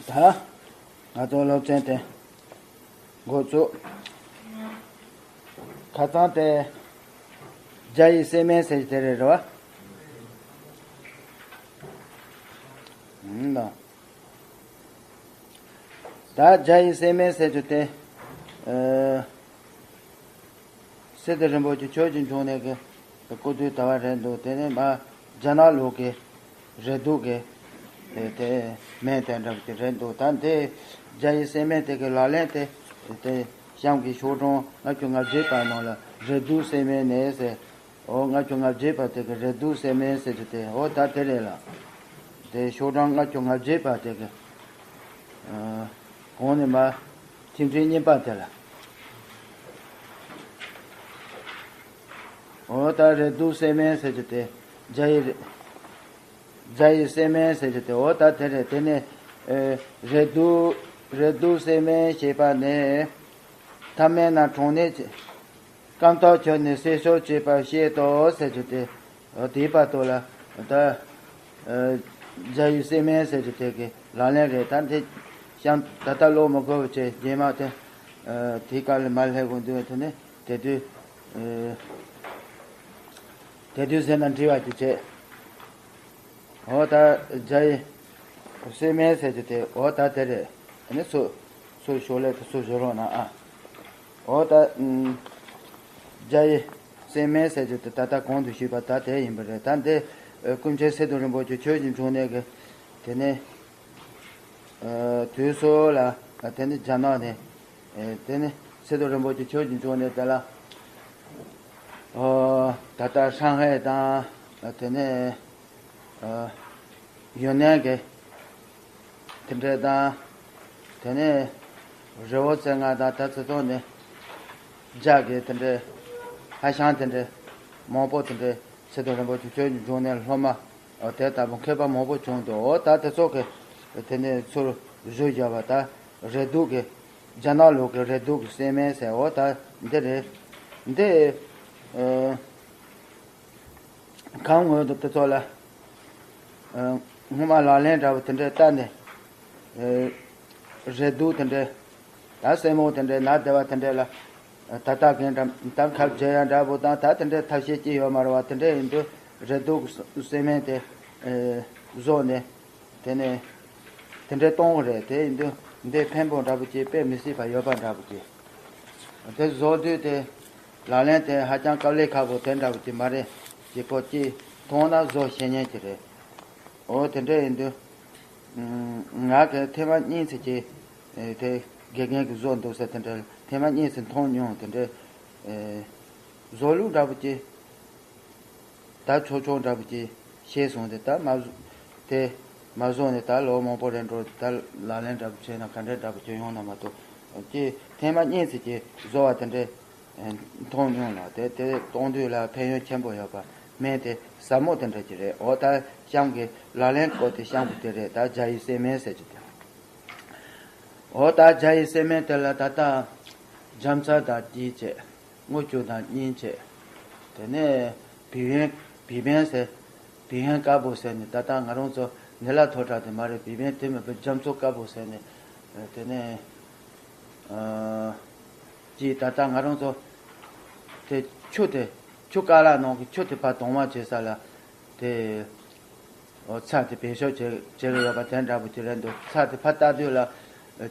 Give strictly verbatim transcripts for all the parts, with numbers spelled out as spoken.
ད་ང་ཚོ་སློབ་ཚན་དེ་འགོ་བཙུགས། ཁ་སང་དེ་རྒྱ་ཡི་སྲེད་མེད་ཟེར་གྱི་དེ་རེད་རེད་བ། ཨུམ་ལ། ད་རྒྱ་ཡི་སྲེད་མེད་ཟེར་གྱི་དེ། ཨ། སི་ཏུ་རིན་པོ་ཆེ་ཆོས་ཀྱི་འབྱུང་གནས་ཀྱི་སྐུ་དུས་ད་བར་རེད་འདུག་དེ་ནས་མ་རྒྱ་ནག་ལུགས་ཀྱི་རེ་སྡུག་གི་དེ་དེ་སྨན་དེ་འདྲ་དེ་རེད་འདུག་ད་འདི་རྒྱ་ཡི་སྲེད་མེད་དེ་གི་ལག་ལེན་དེ་དེ་གཤམ་གྱི་ཤོག་གྲངས་ལྔ་བཅུ་ང་བརྒྱད་པ་ནང་ལ་རེ་སྡུག་སྲེད་མེད་ནས་ཟེར། འོ་ལྔ་བཅུ་ང་བརྒྱད་པ་དེ་གི་རེ་སྡུག་སྲེད་མེད་ཟེར་གྱི་དེ་འོ་ད་དེ་རེད་ལ། དེ་ཤོག་གྲངས་ལྔ་བཅུ་ང་བརྒྱད་པ་དེ་གི། ཨ། གོང་ནས་མར་ཐིམ་ཕྲེང་གཉིས་པ་དེ་ལ། འོ་ད་རེ་སྡུག་སྲེད་མེད་ཟེར་གྱི་དེ། རྒྱ་ཡི་རེ། རྒྱ་ཡི་སྲེད་མེད་ཟེར་གྱི་དེ་འོ་ད་དེ་རེད། དེ་ནས་ཨེ། རེ་སྡུག་རེ་སྡུག་སྲེད་མེད་ཞེས་པ་ནི། ཐ་མལ་ན་གྲངས་གནས་ཀྱི་རྐང་ཐང་ཁྱེར་ནས་སྲེད་ཤོར་བྱེད་པར་བཤད་དོ་ཟེར་གྱི་དེ། འོ་དེའི་བར་དུ་ལ་ད། ཨ། རྒྱ་ཡི་སྲེད་མེད་ཟེར་གྱི་དེ་གི་ལག་ལེན་རེད། ད་འདི་གཤམ་ད་ལྟ་ཀློག་མི་དགོས་པ་བྱས་རྗེས་མ་དེ། ཨ། དེའི་སྐབས་ལ་མར་སླེབས་དགོས་འདུག་དེ་ནས་དེ་དུས། ཨ། དེ་དུས་ཟེར་ན་འབྲི་བ་ཅིག་བྱས། འོ་ད་རྒྱ་ཡི་སྲེད་མེད་ཟེར་གྱི་དེ་འོ་ད་དེ་རེད། ཨ་ནི་སུ་སུ་ཤོག་ལེབ་དེ་སུ་བཞག་རོགས་གནང་ཨ། འོ་ད་ཨུམ། རྒྱ་ཡི་སྲེད་མེད་ཟེར་གྱི་དེ་ད་ལྟ་གོང་དུ་ཞུས་པ་ད་དེ་ཡིན་པ་རེད། ད་འདི་ཨ། ཀུན་མཁྱེན་སི་ཏུ་རིན་པོ་ཆེ་ཆོས་ཀྱི་འབྱུང་གནས་ཀྱི་དེ་ནས་ཨ། དུས་སུ་ལ་ཨ། དེ་ནས་རྒྱ་ནག་ནས་ཨ། དེ་ནས་སི་ཏུ་རིན་པོ་ཆེ་ཆོས་ཀྱི་འབྱུང་གནས་དེ་ལ། ཨོ། ད་ལྟ་ཧྲང་ཧའེ་དང་། དེ་ནས་ཨ། ཡུན་ནན་གྱི་དེ་འདྲ་དང་། དེ་ནས་རི་བོ་རྩེ་ལྔ་དང་ད་ཚོ་ཚོ་ནས་རྒྱ་གི་དེ་འདྲ་ཧ་ཤང་དེ་འདྲ་མང་པོ་དེ་འདྲ་སི་ཏུ་རིན་པོ་ཆེ་ཆོས་ཀྱི་འབྱུང་གནས་སློབ་མ། ཨོ་དེ་ལྟ་བུ་མཁས་པ་མང་པོ་བྱུང་འདུག་འོ་ད་དེ་ཚོ་གི་དེ་ནས་ཚུར་བཞུགས་བཞག་པ་ད་རེ་སྡུག་གི་རྒྱ་ནག་ལུགས་ཀྱི་རེ་སྡུག་གི་སྲེད་མེད་ཟེར། འོ་ད་འདི་རེད། འདི་ཨ། གང་འོས་འདུག་དེ་ཚོ་ལ་ཨ། སྔོན་མ་ལག་ལེན་འདྲ་བོ་དེ་འདྲའི་བསྟར་ནས་ཨ། རེ་སྡུག་དེ་འདྲའི་ད་སེན་མོ་དེ་འདྲའི་ན་བདེ་བ་དེ་འདྲའི་ལ་ད་ལྟ་གིན་འདྲ་ད་ཁབ་རྒྱག་ཡ་འདྲ་བོ་དང་ད་དེ་འདྲའི་ཐབས་ཤེས་ཅི་ཡོད་མ་རེད་བ། དེ་འདྲའི་ཡིན་དུས་རེ་སྡུག་སྲེད་མེད་དེ་ཨ། བཟོས་ནས། དེ་ནས་དེ་འདྲའི་གཏོང་གི་རེད། དེ་ཡིན་དུས་འདི་ཕན་པོ་འདྲ་པོ་ཅིག་དཔེ་མི་སྲིད་པ་ཡོད་པ་འདྲ་པོ་ཅིག་དེ་བཟོ་དུས་དེ་ལག་ལེན་དེ་ཧ་ཅང་དཀའ་ལས་ཁག་པོ་དེ་འདྲ་པོ་ཅིག་མ་རེད། ཅིག་པོ་ཅིག་མཐོང་ན་བཟོ་ཤེས་མཁན་ཅིག་རེད། འོ་དེ་འདྲ་ཡིན་དུས་ང་གི་ཐེངས་མ་གཉིས་ཙམ་ཅིག་དེ་དགེ་རྒན་གྱིས་བཟོ་འདུག་ཟེར། དེ་འདྲ་ཐེངས་མ་གཉིས་ཙམ་མཐོང་མྱོང་། དེ་འདྲ་བཟོ་ལུགས་འདྲ་པོ་ཅིག་ད་ཆོག་ཆོག་འདྲ་པོ་ཅིག་ཤེས་སོང་། དེ་ད་མ་བཟོ་དེ་མ་བཟོ་ནས་ད་ལོ་མང་པོ་རེད་འགྲོ། ད་ལག་ལེན་འདྲ་པོ་བྱས་ན་ག་འདྲ་འདྲ་པོ་ཅིག་ཡོང་ན་མ་གཏོགས་ཅིག་ཐེངས་མ་གཉིས་ཙམ་ཅིག་བཟོ་བ་དེ་འདྲས་མཐོང་མྱོང་ལ། དེ་དེ་གཏོང་དུས་ལ་ཕན་ཡོན་ཆེན་པོ་ཡོད་པ་སྨན་དེ་ཟབ་མོ་དེ་འདྲ་ཅིག་རེད། འོ་ད་གཤམ་གྱི་ལག་ལེན་སྐོར་དེ་གཤམ་གྱི་དེ་རེད། ད་རྒྱ་ཡི་སྲེད་མེད་ཟེར་གྱི་དེ། འོ་ད་རྒྱ་ཡི་སྲེད་མེད་དེ་ལ་ད་ལྟ་རྒྱ་མཚོ་དང་དཀྱིལ་བྱས། དངུལ་ཆུ་དང་གཉིས་བྱས། དེ་ནས་བི་བན་བི་བན་ཟེར། བི་བན་དཀར་པོ་ཟེར་ནས་ད་ལྟ་ང་རང་ཚོ་ནི་ལ་མཐོ་གྲགས་དེ་མ་རེད། བི་བན་དེ་མིན་པའི་རྒྱ་མཚོ་དཀར་པོ་ཟེར་ནས། དེ་ནས་ཨ། ཅིག་ད་ལྟ་ང་རང་ཚོ་དེ་ཆུ་དེ་ཆུ་ཀ་ལ་ནང་གི་ཆུ་དེ་ཕར་དྭངས་མ་བྱེད་ས་ལ་དེ། འོ་ཚྭ་དེ་བེད་སྤྱོད་བྱེད་བྱེད་ཀྱི་ཡོད་པ་དེ་འདྲ་པོ་ཅིག་རེད་འདུག་ཚྭ་དེ་ཕར་བལྟ་དུས་ལ་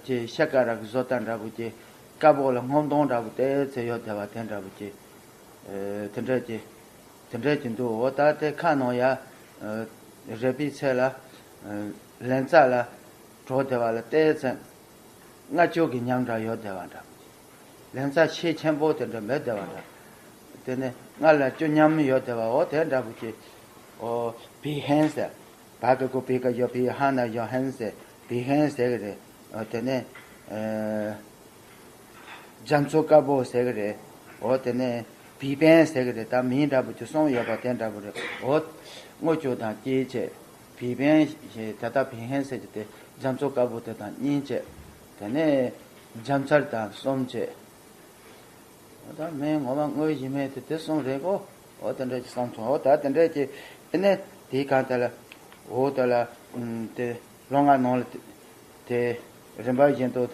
ཅིག་ཤ་ཀ་ར་གི་བཟོ་ལྟ་འདྲ་པོ་ཅིག་དཀར་པོ་ལ་སྔོ་མདོག་འདྲ་པོ་ཏོག་ཙམ་ཡོད་བསྡད་པ་དེ་འདྲ་པོ་ཅིག་ཨེ། དེ་འདྲ་ཅིག་དེ་འདྲ་ཅིག་འདུག་འོ་ད་དེ་ཁ་ནང་ཡ་ཨེ། རས་པའི་ཚད་ལ་ཨེ། ལན་ཚྭ་ལ་གྲོ་བསྡད་པ་ལ་ཏོག་ཙམ་མངར་སྐྱུར་གྱི་ཉམས་འདྲ་ཡོད་བསྡད་པ་འདྲ་པོ་ཅིག་ལན་ཚྭ་ཤས་ཆེན་པོ་དེ་འདྲ་མེད་བསྡད་པ་འདྲ། དེ་ནས་མངར་ལ་སྐྱུར་ཉམས་ཡོད་བསྡད་པ་འོ་དེ་འདྲ་པོ་ཅིག་འོ་བི་ཧན་ཟེར། བ་གི་གུ་བི་ག་ཡོ་བི་ཧ་ན་ཡོ་ཧན་ཟེར། བི་ཧན་ཟེར་གི་རེད། འོ་དེ་ནས་ཨེ། རྒྱ་མཚོ་དཀར་པོ་ཟེར་གི་རེད། འོ་དེ་ནས་བི་པན་ཟེར་གི་རེད། ད་མིང་འདྲ་པོ་ཅིག་གསུམ་ཡོད་པ་དེ་འདྲ་པོ་རེད། འོ་དངུལ་ཆུ་དང་དཀྱིལ་བྱས། བི་པན་ཞེས་ད་ལྟ་བི་ཧན་ཟེར་གི་དེ་རྒྱ་མཚོ་དཀར་པོ་དེ་དང་གཉིས་བྱས། དེ་ནས་རྒྱ་མཚར་དང་གསུམ་བྱས། འོ་ད་མིང་ངོ་མ་དངོས་གཞི་མེད་དེ་དེ་གསུམ་རེད་གོ། འོ་དེ་འདྲ་ཅིག་བསམ་སོང་། འོ་ད་དེ་འདྲ་ཅིག་ཨེ་ནས་དེའི་གང་དེ་ལ་འོ་དེ་ལ་དེ་ལོ་ལྔ་ནང་ལ་དེ་ དེ་རིམ་པ་བཞིན་དུ་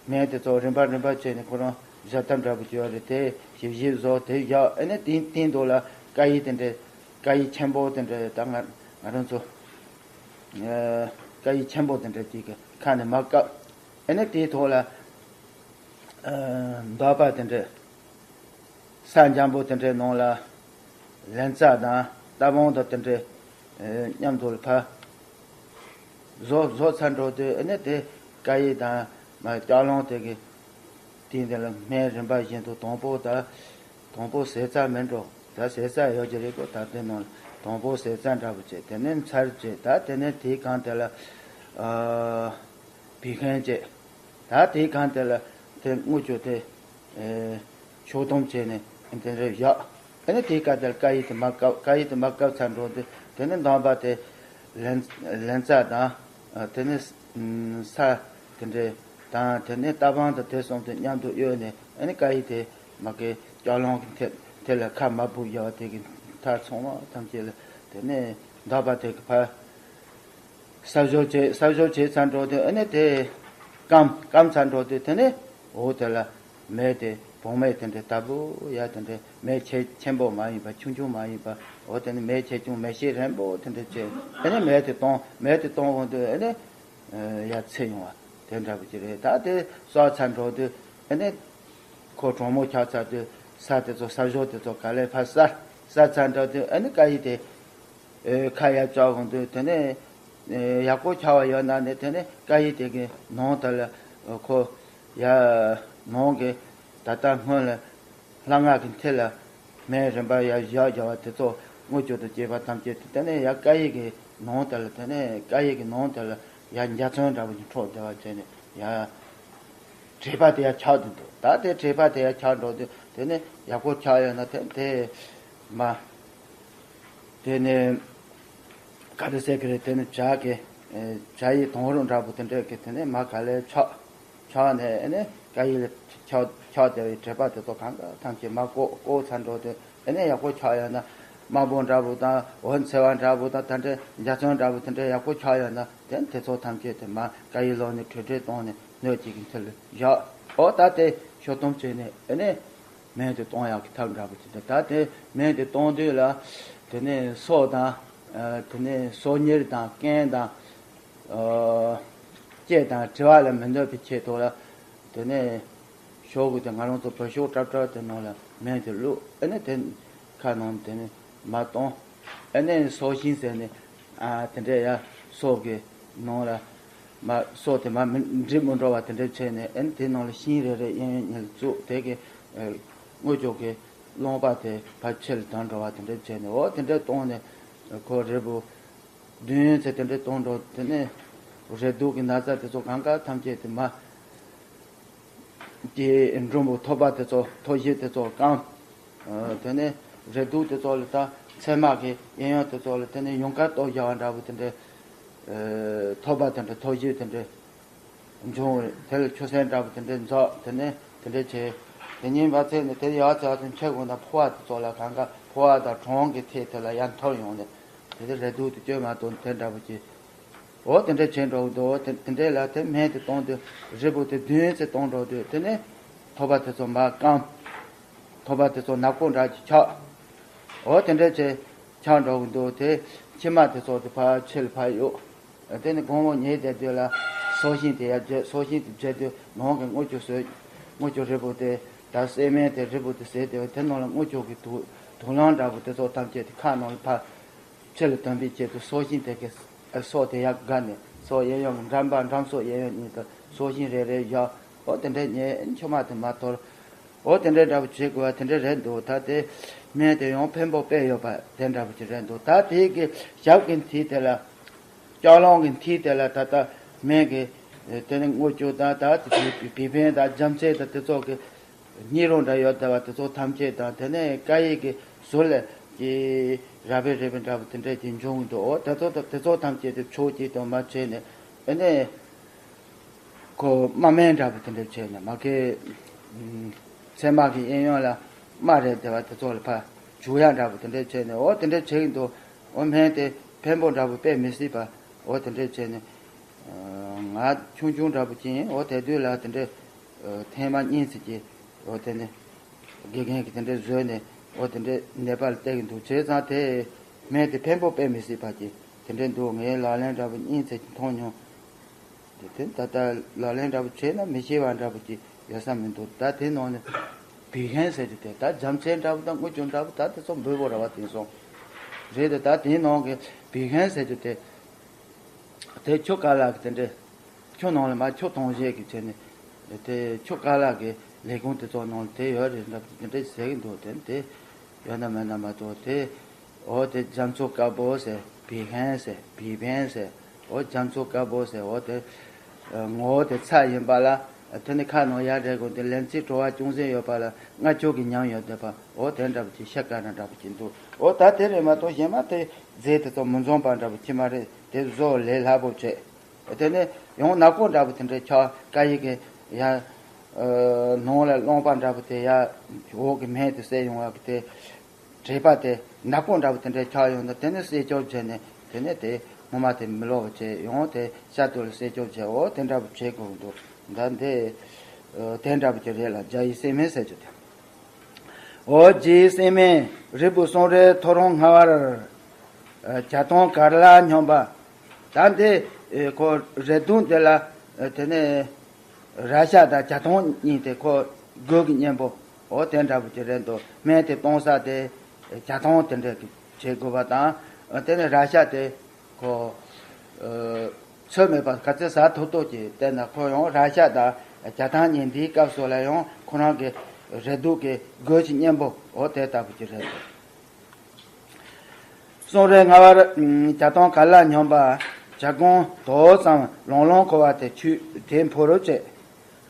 སྨན་དེ་ཚོ་རིམ་པ་རིམ་པ་བྱས་ནས་ཁོ་རང་བཞག་ཐབས་འདྲ་པོ་བྱས་པ་རེད། དེ་ཞིབ་ཞིབ་བཟོ། དེ་བཞག་ཨ་ནི་དེའི་སྟེང་དུ་ལ་ཀ་ཡིག་དེ་འདྲ་ཀ་ཡིག་ཆེན་པོ་དེ་འདྲ་ད་ང་ང་རང་ཚོ་ཀ་ཡིག་ཆེན་པོ་དེ་འདྲ་ཅིག་གི་ཁ་ནས་མར་བཀབ། ཨ་ནི་དེའི་ཐོག་ལ་འདག་པ་དེ་འདྲ། ས་འཇམ་པོ་དེ་འདྲའི་ནང་ལ་ལན་ཚྭ་དང་རྟ་བོང་དང་དེ་འདྲའི་མཉམ་དུ་ཕར་བཟོ་བཟོ་ཚར་འགྲོ་དུས་ཨ་ནི་དེ་ཀ་ཡིག་དང་མ་ལྕགས་ལོང་དེ་གི་དེའི་འདི་ལ་སྨན་རིམ་པ་བཞིན་དུ་དང་པོ་ད་དང་པོ་ཟས་རྩ་མིན་འགྲོ། ད་ཟས་རྩ་ཡོད་ཀྱི་རེད་གོ། ད་དེ་ནང་དང་པོ་ཟས་རྩ་འདྲ་པོ་བྱས། དེ་ནས་ཚར་བྱས། ད་དེ་ནས་དེའི་སྒང་དེ་ལ་ཨ། བི་ཁན་བཅས། ད་དེའི་སྒང་དེ་ལ་དེ་དངུལ་ཆུ་དེ་ཨེ་ཕྱོགས་བསྡོམས་བྱས་ནས་དེ་འདྲ་བཞག་ཨ་ནི་དེའི་སྐབས་དེར་ཀ་ཡིག་དེ་མར་བཀབ། ཀ་ཡིག་དེ་མར་བཀབ་ཚར་འགྲོ་དུས་དེ་ནས་འདག་པ་དེ་ལན་ལན་ཚྭ་དང་། ཨ་དེ་ནས་ཨུམ་ས་དེ་འདྲ་དང་། དེ་ནས་རྟ་བོང་དང་དེ་གསུམ་དེ་མཉམ་དུ་གཡོས་ནས་ཨ་ནི་ཀ་ཡིག་དེ་མ་གི་ལྕགས་ལོང་གི་དེ་དེ་ལ་ཁ་མར་སྦུབ་བཞག་པ་དེ་གི་མཐའ་ཚང་མ་ཐམས་ཅད་ལ་དེ་ནས་འདག་པ་དེ་གི་ཕར། གསར་བཞོ་བྱས། གསར་བཞོ་བྱས་ཚར་འགྲོ་དུས་ཨ་ནི་དེ་སྐམ་སྐམ་ཚར་འགྲོ་དུས་དེ་ནས་འོ་དེ་ལ་མེ་དེ་བོང་མེ་དེ་འདྲའི་ལྟ་བུ་ཡ་དེ་འདྲའི་མེ་ཆེ་ཆེན་པོ་མ་ཡིན་པ་ཆུང་ཆུང་མ་ཡིན་པ། འོ་དེ་ནི་མེ་ཆེ་ཆུང་མེ་ཤེལ་རིང་པོ་དེ་འདྲ་བྱས་ཨ་ནི་མེ་དེ་གཏོང་། མེ་དེ་གཏོང་འོང་དུས་ཨ་ནི་ཡ་ཚིག་ཡོང་བ་དེ་འདྲ་བོ་ཅིག་རེད། ད་དེ་གསར་ཚར་འགྲོ་དུས་ཨ་ནི་ཁོ་གྲང་མོ་ཆགས་ཚར་དུས་ས་དེ་ཚོ་གསར་བཞོ་དེ་ཚོ་ག་ལེར་ཕར་གསར་གསར་ཚར་འགྲོ་དུས་ཨ་ནི་ཀ་ཡིག་དེ། ཨེ་ཁ་ཡར་བཅག་འོང་དུས་དེ་ནས་ཨེ་ཡག་པོ་ཆགས་པ་ཡོད་ན་ནི་དེ་ནས་ཀ་ཡིག་དེ་གི་ནང་དེ་ལ་ཨེ་ཁོ་ཡ་ནང་གི་ད་ལྟ་སྔོན་ལ་ལྷ་སྔགས་ཀྱི་མཐིལ་ལ་སྨན་རིམ་པ་ཡར་བཞག་བཞག་པ་དེ་ཚོ་དངུལ་ཆུ་དང་བཅས་པ་ཐམས་ཅད་དེ་དེ་ནས་ཡར་ཀ་ཡིག་གི་ནང་དེ་ལ། དེ་ནས་ཀ་ཡིག་གི་ནང་དེ་ལ་ཡར་འཇའ་ཚོན་འདྲ་བོ་ཞིག་འཕྲོ་བསྡད་པ་བྱས་ནས་ཡར་དྲེག་པ་དེ་ཡར་ཆགས་འདུག་ད་དེ་དྲེག་པ་དེ་ཡར་ཆགས་འགྲོ་དུས་དེ་ནས་ཡག་པོ་ཆགས་ཡོད་ན་དེ་དེ་མ། དེ་ནས་ག་རེ་ཟེར་གི་རེད། དེ་ནས་བྱ་གི་ཨེ་བྱ་ཡི་དོང་རུ་འདྲ་པོ་དེ་འདྲ་གི་དེ་ནས་མ་ག་ལེར་ཆགས་ཆགས་ནས་ཨེ་ནས་ཀ་ཡིག་ལ་ཆགས་ཆགས་བསྡད་པའི་དྲེག་པ་དེ་ཚོ་གང་ག་ཐམས་ཅད་མ་བཀོག་བཀོག་ཚར་འགྲོ་དུས་ཨེ་ནས་ཡག་པོ་ཆགས་ཡོད་ན། དམར་པོ་འདྲ་པོ་དང་འོད་འཚེར་བ་འདྲ་པོ་དང་ད་འདྲ་འཇའ་ཚོན་འདྲ་པོ་དེ་འདྲ་ཡག་པོ་ཆགས་ཡོད་ན་དེ་དེ་ཚོ་ཐམས་ཅད་དེ་མ་ཀ་ཡིག་ལོག་ནས་དྲོད་འདྲེན་བཏང་ནས་སྣོད་ཅིག་གི་མཐིལ་ལ་བཞག་འོ་ད་དེ་ཕྱོགས་བསྡོམས་བྱས་ནས་ཨེ་ནས། སྨན་དེ་གཏོང་ཡག་གི་ཐབས་འདྲ་པོ་ཅིག་འདུག་ད་དེ་སྨན་དེ་གཏོང་དུས་ལ་དེ་ནས་སོ་དང་། ཨ་དེ་ནས་སོ་གཉེར་དང་རྐན་དང་། ཨ་ལྕེ་དང་དྲི་བ་ལ་མི་གནོད་པའི་ཆེད་དུ་ལ་དེ་ནས་ཞོག་གི་དེ་ང་རང་ཚོ་བོད་ཤོག་སྲབ་སྲབ་དེ་ནང་ལ་སྨན་དེ་བླུགས། ཨེ་ནས་དེ་ཁ་ནང་དེ་ནས་མར་གཏོང་། ཨེ་ནས་སོ་ཤིང་ཟེར་ནས་ཨ་དེ་འདྲ་ཡ་སོ་གི་ནང་ལ་མ་སོ་དེ་མ་མི་འགྲིབ་མི་འགྲོ་བ་དེ་འདྲ་བྱས་ནས། ཨེ་ནས་དེ་ནང་ལ་ཤིང་རེ་རེ་གཡས་གཡོན་གཉིས་ལ་བཙུགས། དེ་གི་ཨེ་དངུལ་ཆུ་གི་རློན་པ་དེ་ཕར་ཕྱི་ལ་ལྡང་འགྲོ་བ་དེ་འདྲ་བྱས་ནས། འོ་དེ་འདྲ་གཏོང་ནས་ཁོ་རིལ་བུ་བདུན་ཙམ་དེ་འདྲ་གཏོང་འགྲོ། དེ་ནས་རེག་དུག་གི་ན་ཚ་དེ་ཚོ་གང་ག་ཐམས་ཅད་དེ་མ། དེ་འབྲུམ་བུ་ཐོ་པ་དེ་ཚོ་ཐོ་བཞི་དེ་ཚོ་སྐམ། ཨ་དེ་ནས་རེག་དུག་དེ་ཚོ་ལ་ད་ཚེར་མ་གི་གཡས་གཡོན་དེ་ཚོ་ལ་དེ་ནས་ཡུངས་ཀར་གཏོར་བཞག་པ་འདྲ་བོ་དེ་འདྲ། ཨ་ཐོ་པ་དེ་འདྲ་ཐོ་བཞི་དེ་འདྲ་འབྱུང་བས། དེ་ལ་ཆུ་སྲིན་འདྲ་བོ་དེ་འདྲ་འཛག་དེ་ནས་དེ་འདྲ་བྱས། དེ་ཉིན་པ་ཚེ་ནས་དེ་ཡར་ཚེ་བ་ཚེ་མཆེད་དགོས་ན་ཕོ་བ་དེ་ཚོ་ལ་གང་ག་ཕོ་བ་དང་གྲོང་གི་ཐད་དེ་ལ་ཡར་འཐོར་ཡོང་ནས་དེ་དེ་རེག་དུག་དེ་བཅོས་མ་གཏོགས་དེ་འདྲ་བོ་ཅིག་འོ་དེ་འདྲ་བྱས་འགྲོ་གི་འདུག་དེ་དེ་འདྲ་ལ་དེ་སྨན་དེ་གཏོང་དུས་རིལ་བུ་དེ་བདུན་ཙམ་གཏོང་འགྲོ་དུས་དེ་ནས་ཐོ་པ་དེ་ཚོ་མར་སྐམ། ཐོ་པ་དེ་ཚོ་ནག་པོ་འདྲ་ཅིག་ཆགས། འོ་དེ་འདྲ་བྱས་ཆགས་འགྲོ་གི་འདུག་དེ་མཆིལ་མ་དེ་ཚོ་དེ་ཕར་ཕྱི་ལ་ཕར་གཡུག་དེ་ནས་དགོང་མོ་ཉལ་བསྡད་དུས་ལ་སོ་ཤིང་དེ་ཡར་བརྗེ། སོ་ཤིང་དེ་བརྗེ་དུས་ནང་གི་དངུལ་ཆུ་བཟོས། དངུལ་ཆུ་རིལ་བུ་དེ་ད་སྲེག་སྨན་དེ་རིལ་བུ་དེ་བཟས་དུས་དེ་ནང་ལ་དངུལ་ཆུ་གི་དུག་དུག་རླངས་འདྲ་བོ་དེ་ཚོ་ཐམས་ཅད་དེ་ཁ་ནང་ལ་ཕར་ཕྱི་ལ་དོན་པའི་ཆེད་དུ་སོ་ཤིང་དེ་གི་སོ་དེ་ཡར་བསྒར་ནས་སོ་གཡས་གཡོན་གྱི་འགྲམ་པ་འགྲམ་སོ་གཡས་གཡོན་གཉིས་དུ་སོ་ཤིང་རེ་རེ་བཞག་འོ་དེ་འདྲ་ཉལ། མཆིལ་མ་དེ་མར་འཐོར། འོ་དེ་འདྲ་འདྲ་པོ་བྱེད་དགོས་པ་དེ་འདྲ་རེད་འདུག་ད་དེ་སྨན་དེ་ཡང་ཕན་པོ་དཔེ་ཡོད་པ་དེ་འདྲ་པོ་ཅིག་རེད་འདུག་ད་དེ་གི་ཞབས་ཀྱི་མཐིལ་དེ་ལ་ལྕགས་ལོང་གི་མཐིལ་དེ་ལ་ད་ལྟ་སྨན་གི་དེ་ནི་དངུལ་ཆུ་དང་ད་དེ་བི་བི་ཕན་དང་རྒྱ་མཚལ་དང་དེ་ཚོ་གི་སྙིགས་རོ་འདྲ་ཡོད་བསྡད་པ་དེ་ཚོ་ཐམས་ཅད་དང་། དེ་ནས་ཀ་ཡིག་གི་ཟུར་ལ་ཀྱི་ར་བན་རེ་བན་འདྲ་པོ་དེ་འདྲ་ཅིག་འབྱུང་གི་འདུག་འོ་དེ་ཚོ་དེ་ཚོ་ཐམས་ཅད་དེ་ཕྱོགས་གཅིག་ཏུ་མ་བྱས་ནས་ཨེ་ནས་ཁོ་རྨ་སྨན་འདྲ་པོ་དེ་འདྲ་བྱས་ནས་མ་གི་ཚེར་མ་གི་གཡས་གཡོན་ལ་རྨ་རེད་བསྡད་པ་དེ་ཚོ་ལ་ཕར་བྱུག་ཡག་འདྲ་པོ་དེ་འདྲ་བྱས་ནས། འོ་དེ་འདྲ་བྱེད་ཀྱི་འདུག་འོ་སྨན་དེ་ཕན་པོ་འདྲ་པོ་དཔེ་མི་སྲིད་པ་འོ་དེ་འདྲ་བྱས་ནས། ང་ཆུང་ཆུང་འདྲ་པོ་ཅིག་ཡིན། འོ་དེ་དུས་ལ་དེ་འདྲའི་ཨ་ཐེངས་མ་གཉིས་ཙམ་ཅིག་འོ་དེ་ནས་དགེ་རྒན་གྱིས་དེ་འདྲའི་བཟོས་ནས་འོ་དེ་འདྲའི་ནད་པ་ལ་བལྟས་ཀྱི་འདུག་བྱས་ཙང་དེ་སྨན་དེ་ཕན་པོ་དཔེ་མི་སྲིད་པ་ཅིག་དེ་འདྲའི་འདུག་ངས་ལག་ལེན་འདྲ་པོ་གཉིས་ཙམ་ཅིག་མཐོང་མྱོང་། དེ་དེ་ད་ལྟ་ལག་ལེན་འདྲ་པོ་བྱས་ན་མི་ཤི་བ་འདྲ་པོ་ཅིག་ཡོད་ས་མི་འདུག་ད་དེ་ནང་ནས་བི་ཧན་ཟེར་རྒྱུ་དེ་ད་རྒྱུ་མཚན་འདྲ་པོ་དང་དངུལ་ཆུ་འདྲ་པོ་ད་དེ་ཚོ་འབུལ་བོ་ར་བ་དེ་སོང་རེད། དེ་ད་དེའི་ནང་གི་བི་ཧན་ཟེར་རྒྱུ་དེ་དེ་ཁྱོད་ག་ལ་གི་དེ་འདྲས་ཁྱོད་ནང་ལ་མ་ཁྱོད་གཏོང་བྱེད་ཀྱི་བྱས་ནས་དེ་ཁྱོད་ག་ལ་གི་ལས་ཁུངས་དེ་ཚོ་ནང་ལ་དེ་ཡོད་རེད་འདྲ་པོ་དེ་འདྲས་ཟེར་གི་འདུག་དེ་དེ་ཡོད་ན་མེད་ན་མ་གཏོགས་དེ། འོ་དེ་རྒྱ་མཚོ་དཀར་པོ་ཟེར། བི་ཧན་ཟེར། བི་བན་ཟེར། འོ་རྒྱ་མཚོ་དཀར་པོ་ཟེར། འོ་དེ་ངོ་བོ་དེ་ཚ་ཡིན་པ་ལ་དེ་ནི་ཁ་ནང་ཡར་རེད་དགོས་དེ་ལན་ཚིག་བྲོ་བ་ཅུང་ཟད་ཡོད་པ་ལ་རྔ་ཆུ་གི་ཉམས་ཡོད་བསྡད་པ། འོ་དེ་འདྲ་པོ་ཅིག་ཤ་དཀར་ན་འདྲ་པོ་ཅིག་འདུག་འོ་ད་དེ་རེད་མ་གཏོགས་གཞན་མ་དེ་རྫས་དེ་ཚོ་མི་འཛོམས་པ་འདྲ་པོ་ཅིག་མ་རེད། དེ་བཟོ་ལས་སླ་པོ་བྱས། དེ་ནས་ཡང་ནག་པོ་འདྲ་པོ་དེ་འདྲའི་ཆགས་ཀ་ཡི་གི་ཡ་ནང་ལ་རླངས་པ་འདྲ་པོ་དེ་ཡ་འོག་གི་སྨན་དེ་བསད་ཡོང་བ་གི་དེ། དྲེག་པ་དེ་ནག་པོ་འདྲ་པོ་དེ་འདྲའི་ཆགས་ཡོང་ན་དེ་ནས་བསད་སྐྱོབ་བྱས་ནས་དེ་ནས་དེ་སྔོན་མ་དེ་མི་ལོག་པ་བྱས་ཡོང་དེ་ཤ་དུ་ལ་བསད་སྐྱོབ་བྱས། འོ་དེ་འདྲ་པོ་བྱེད་དགོས་འདུག་ད་འདི་དེ་འདྲ་པོ་ཅིག་རེད་ལ་རྒྱ་ཡི་སྲེག་སྨན་ཟེར་རྒྱུ་དེ། འོ་རྒྱ་ཡི་སྲེག་སྨན་རིལ་བུ་གསུང་རས་ཐོ་རངས་སྔ་བར་བྱ་ཐང་དཀར་ལ་སྙོམས་པ། ད་འདི་ཁོ་རས་དུང་དེ་ལ་དེ་ནས། ར་ཤ་དང་བྱ་ཐང་གཉིས་དེ་ཁོ་དགོས་ཀྱི་གཉེན་པོ། འོ་དེ་འདྲ་པོ་ཅིག་རེད་འདུག་སྨན་དེ་གཏོང་ས་དེ་བྱ་ཐང་དེ་འདྲ་གི་བྱེད་དགོས་པ་དང་། དེ་ནས་ར་ཤ་དེ་ཁོ་ཚོད་མེད་པ་ག་ཚོད་ཟ་ཐུབ་ཐུབ་ཀྱིས་བལྟས་ན་ཁོ་ཡང་ར་ཤ་དང་བྱ་ཐང་གཉིས་འདིའི་སྐབས་སུ་ལ་ཡང་ཁོ་རང་གི་རེ་སྡུག་གི་དགོས་ཀྱི་གཉེན་པོ་འོ་དེ་ལྟ་བུ་ཅིག་རེད་འདུག་གསུང་རས་སྔ་བར་བྱ་ཐང་དཀར་ལ་སྙོམས་པ། བྱ་སྒོང་དོག་ཙམ་ལོང་ལོང་འཁོར་བ་དེ་ཆུ་དེ་འཕོ་རུ་བྱེད།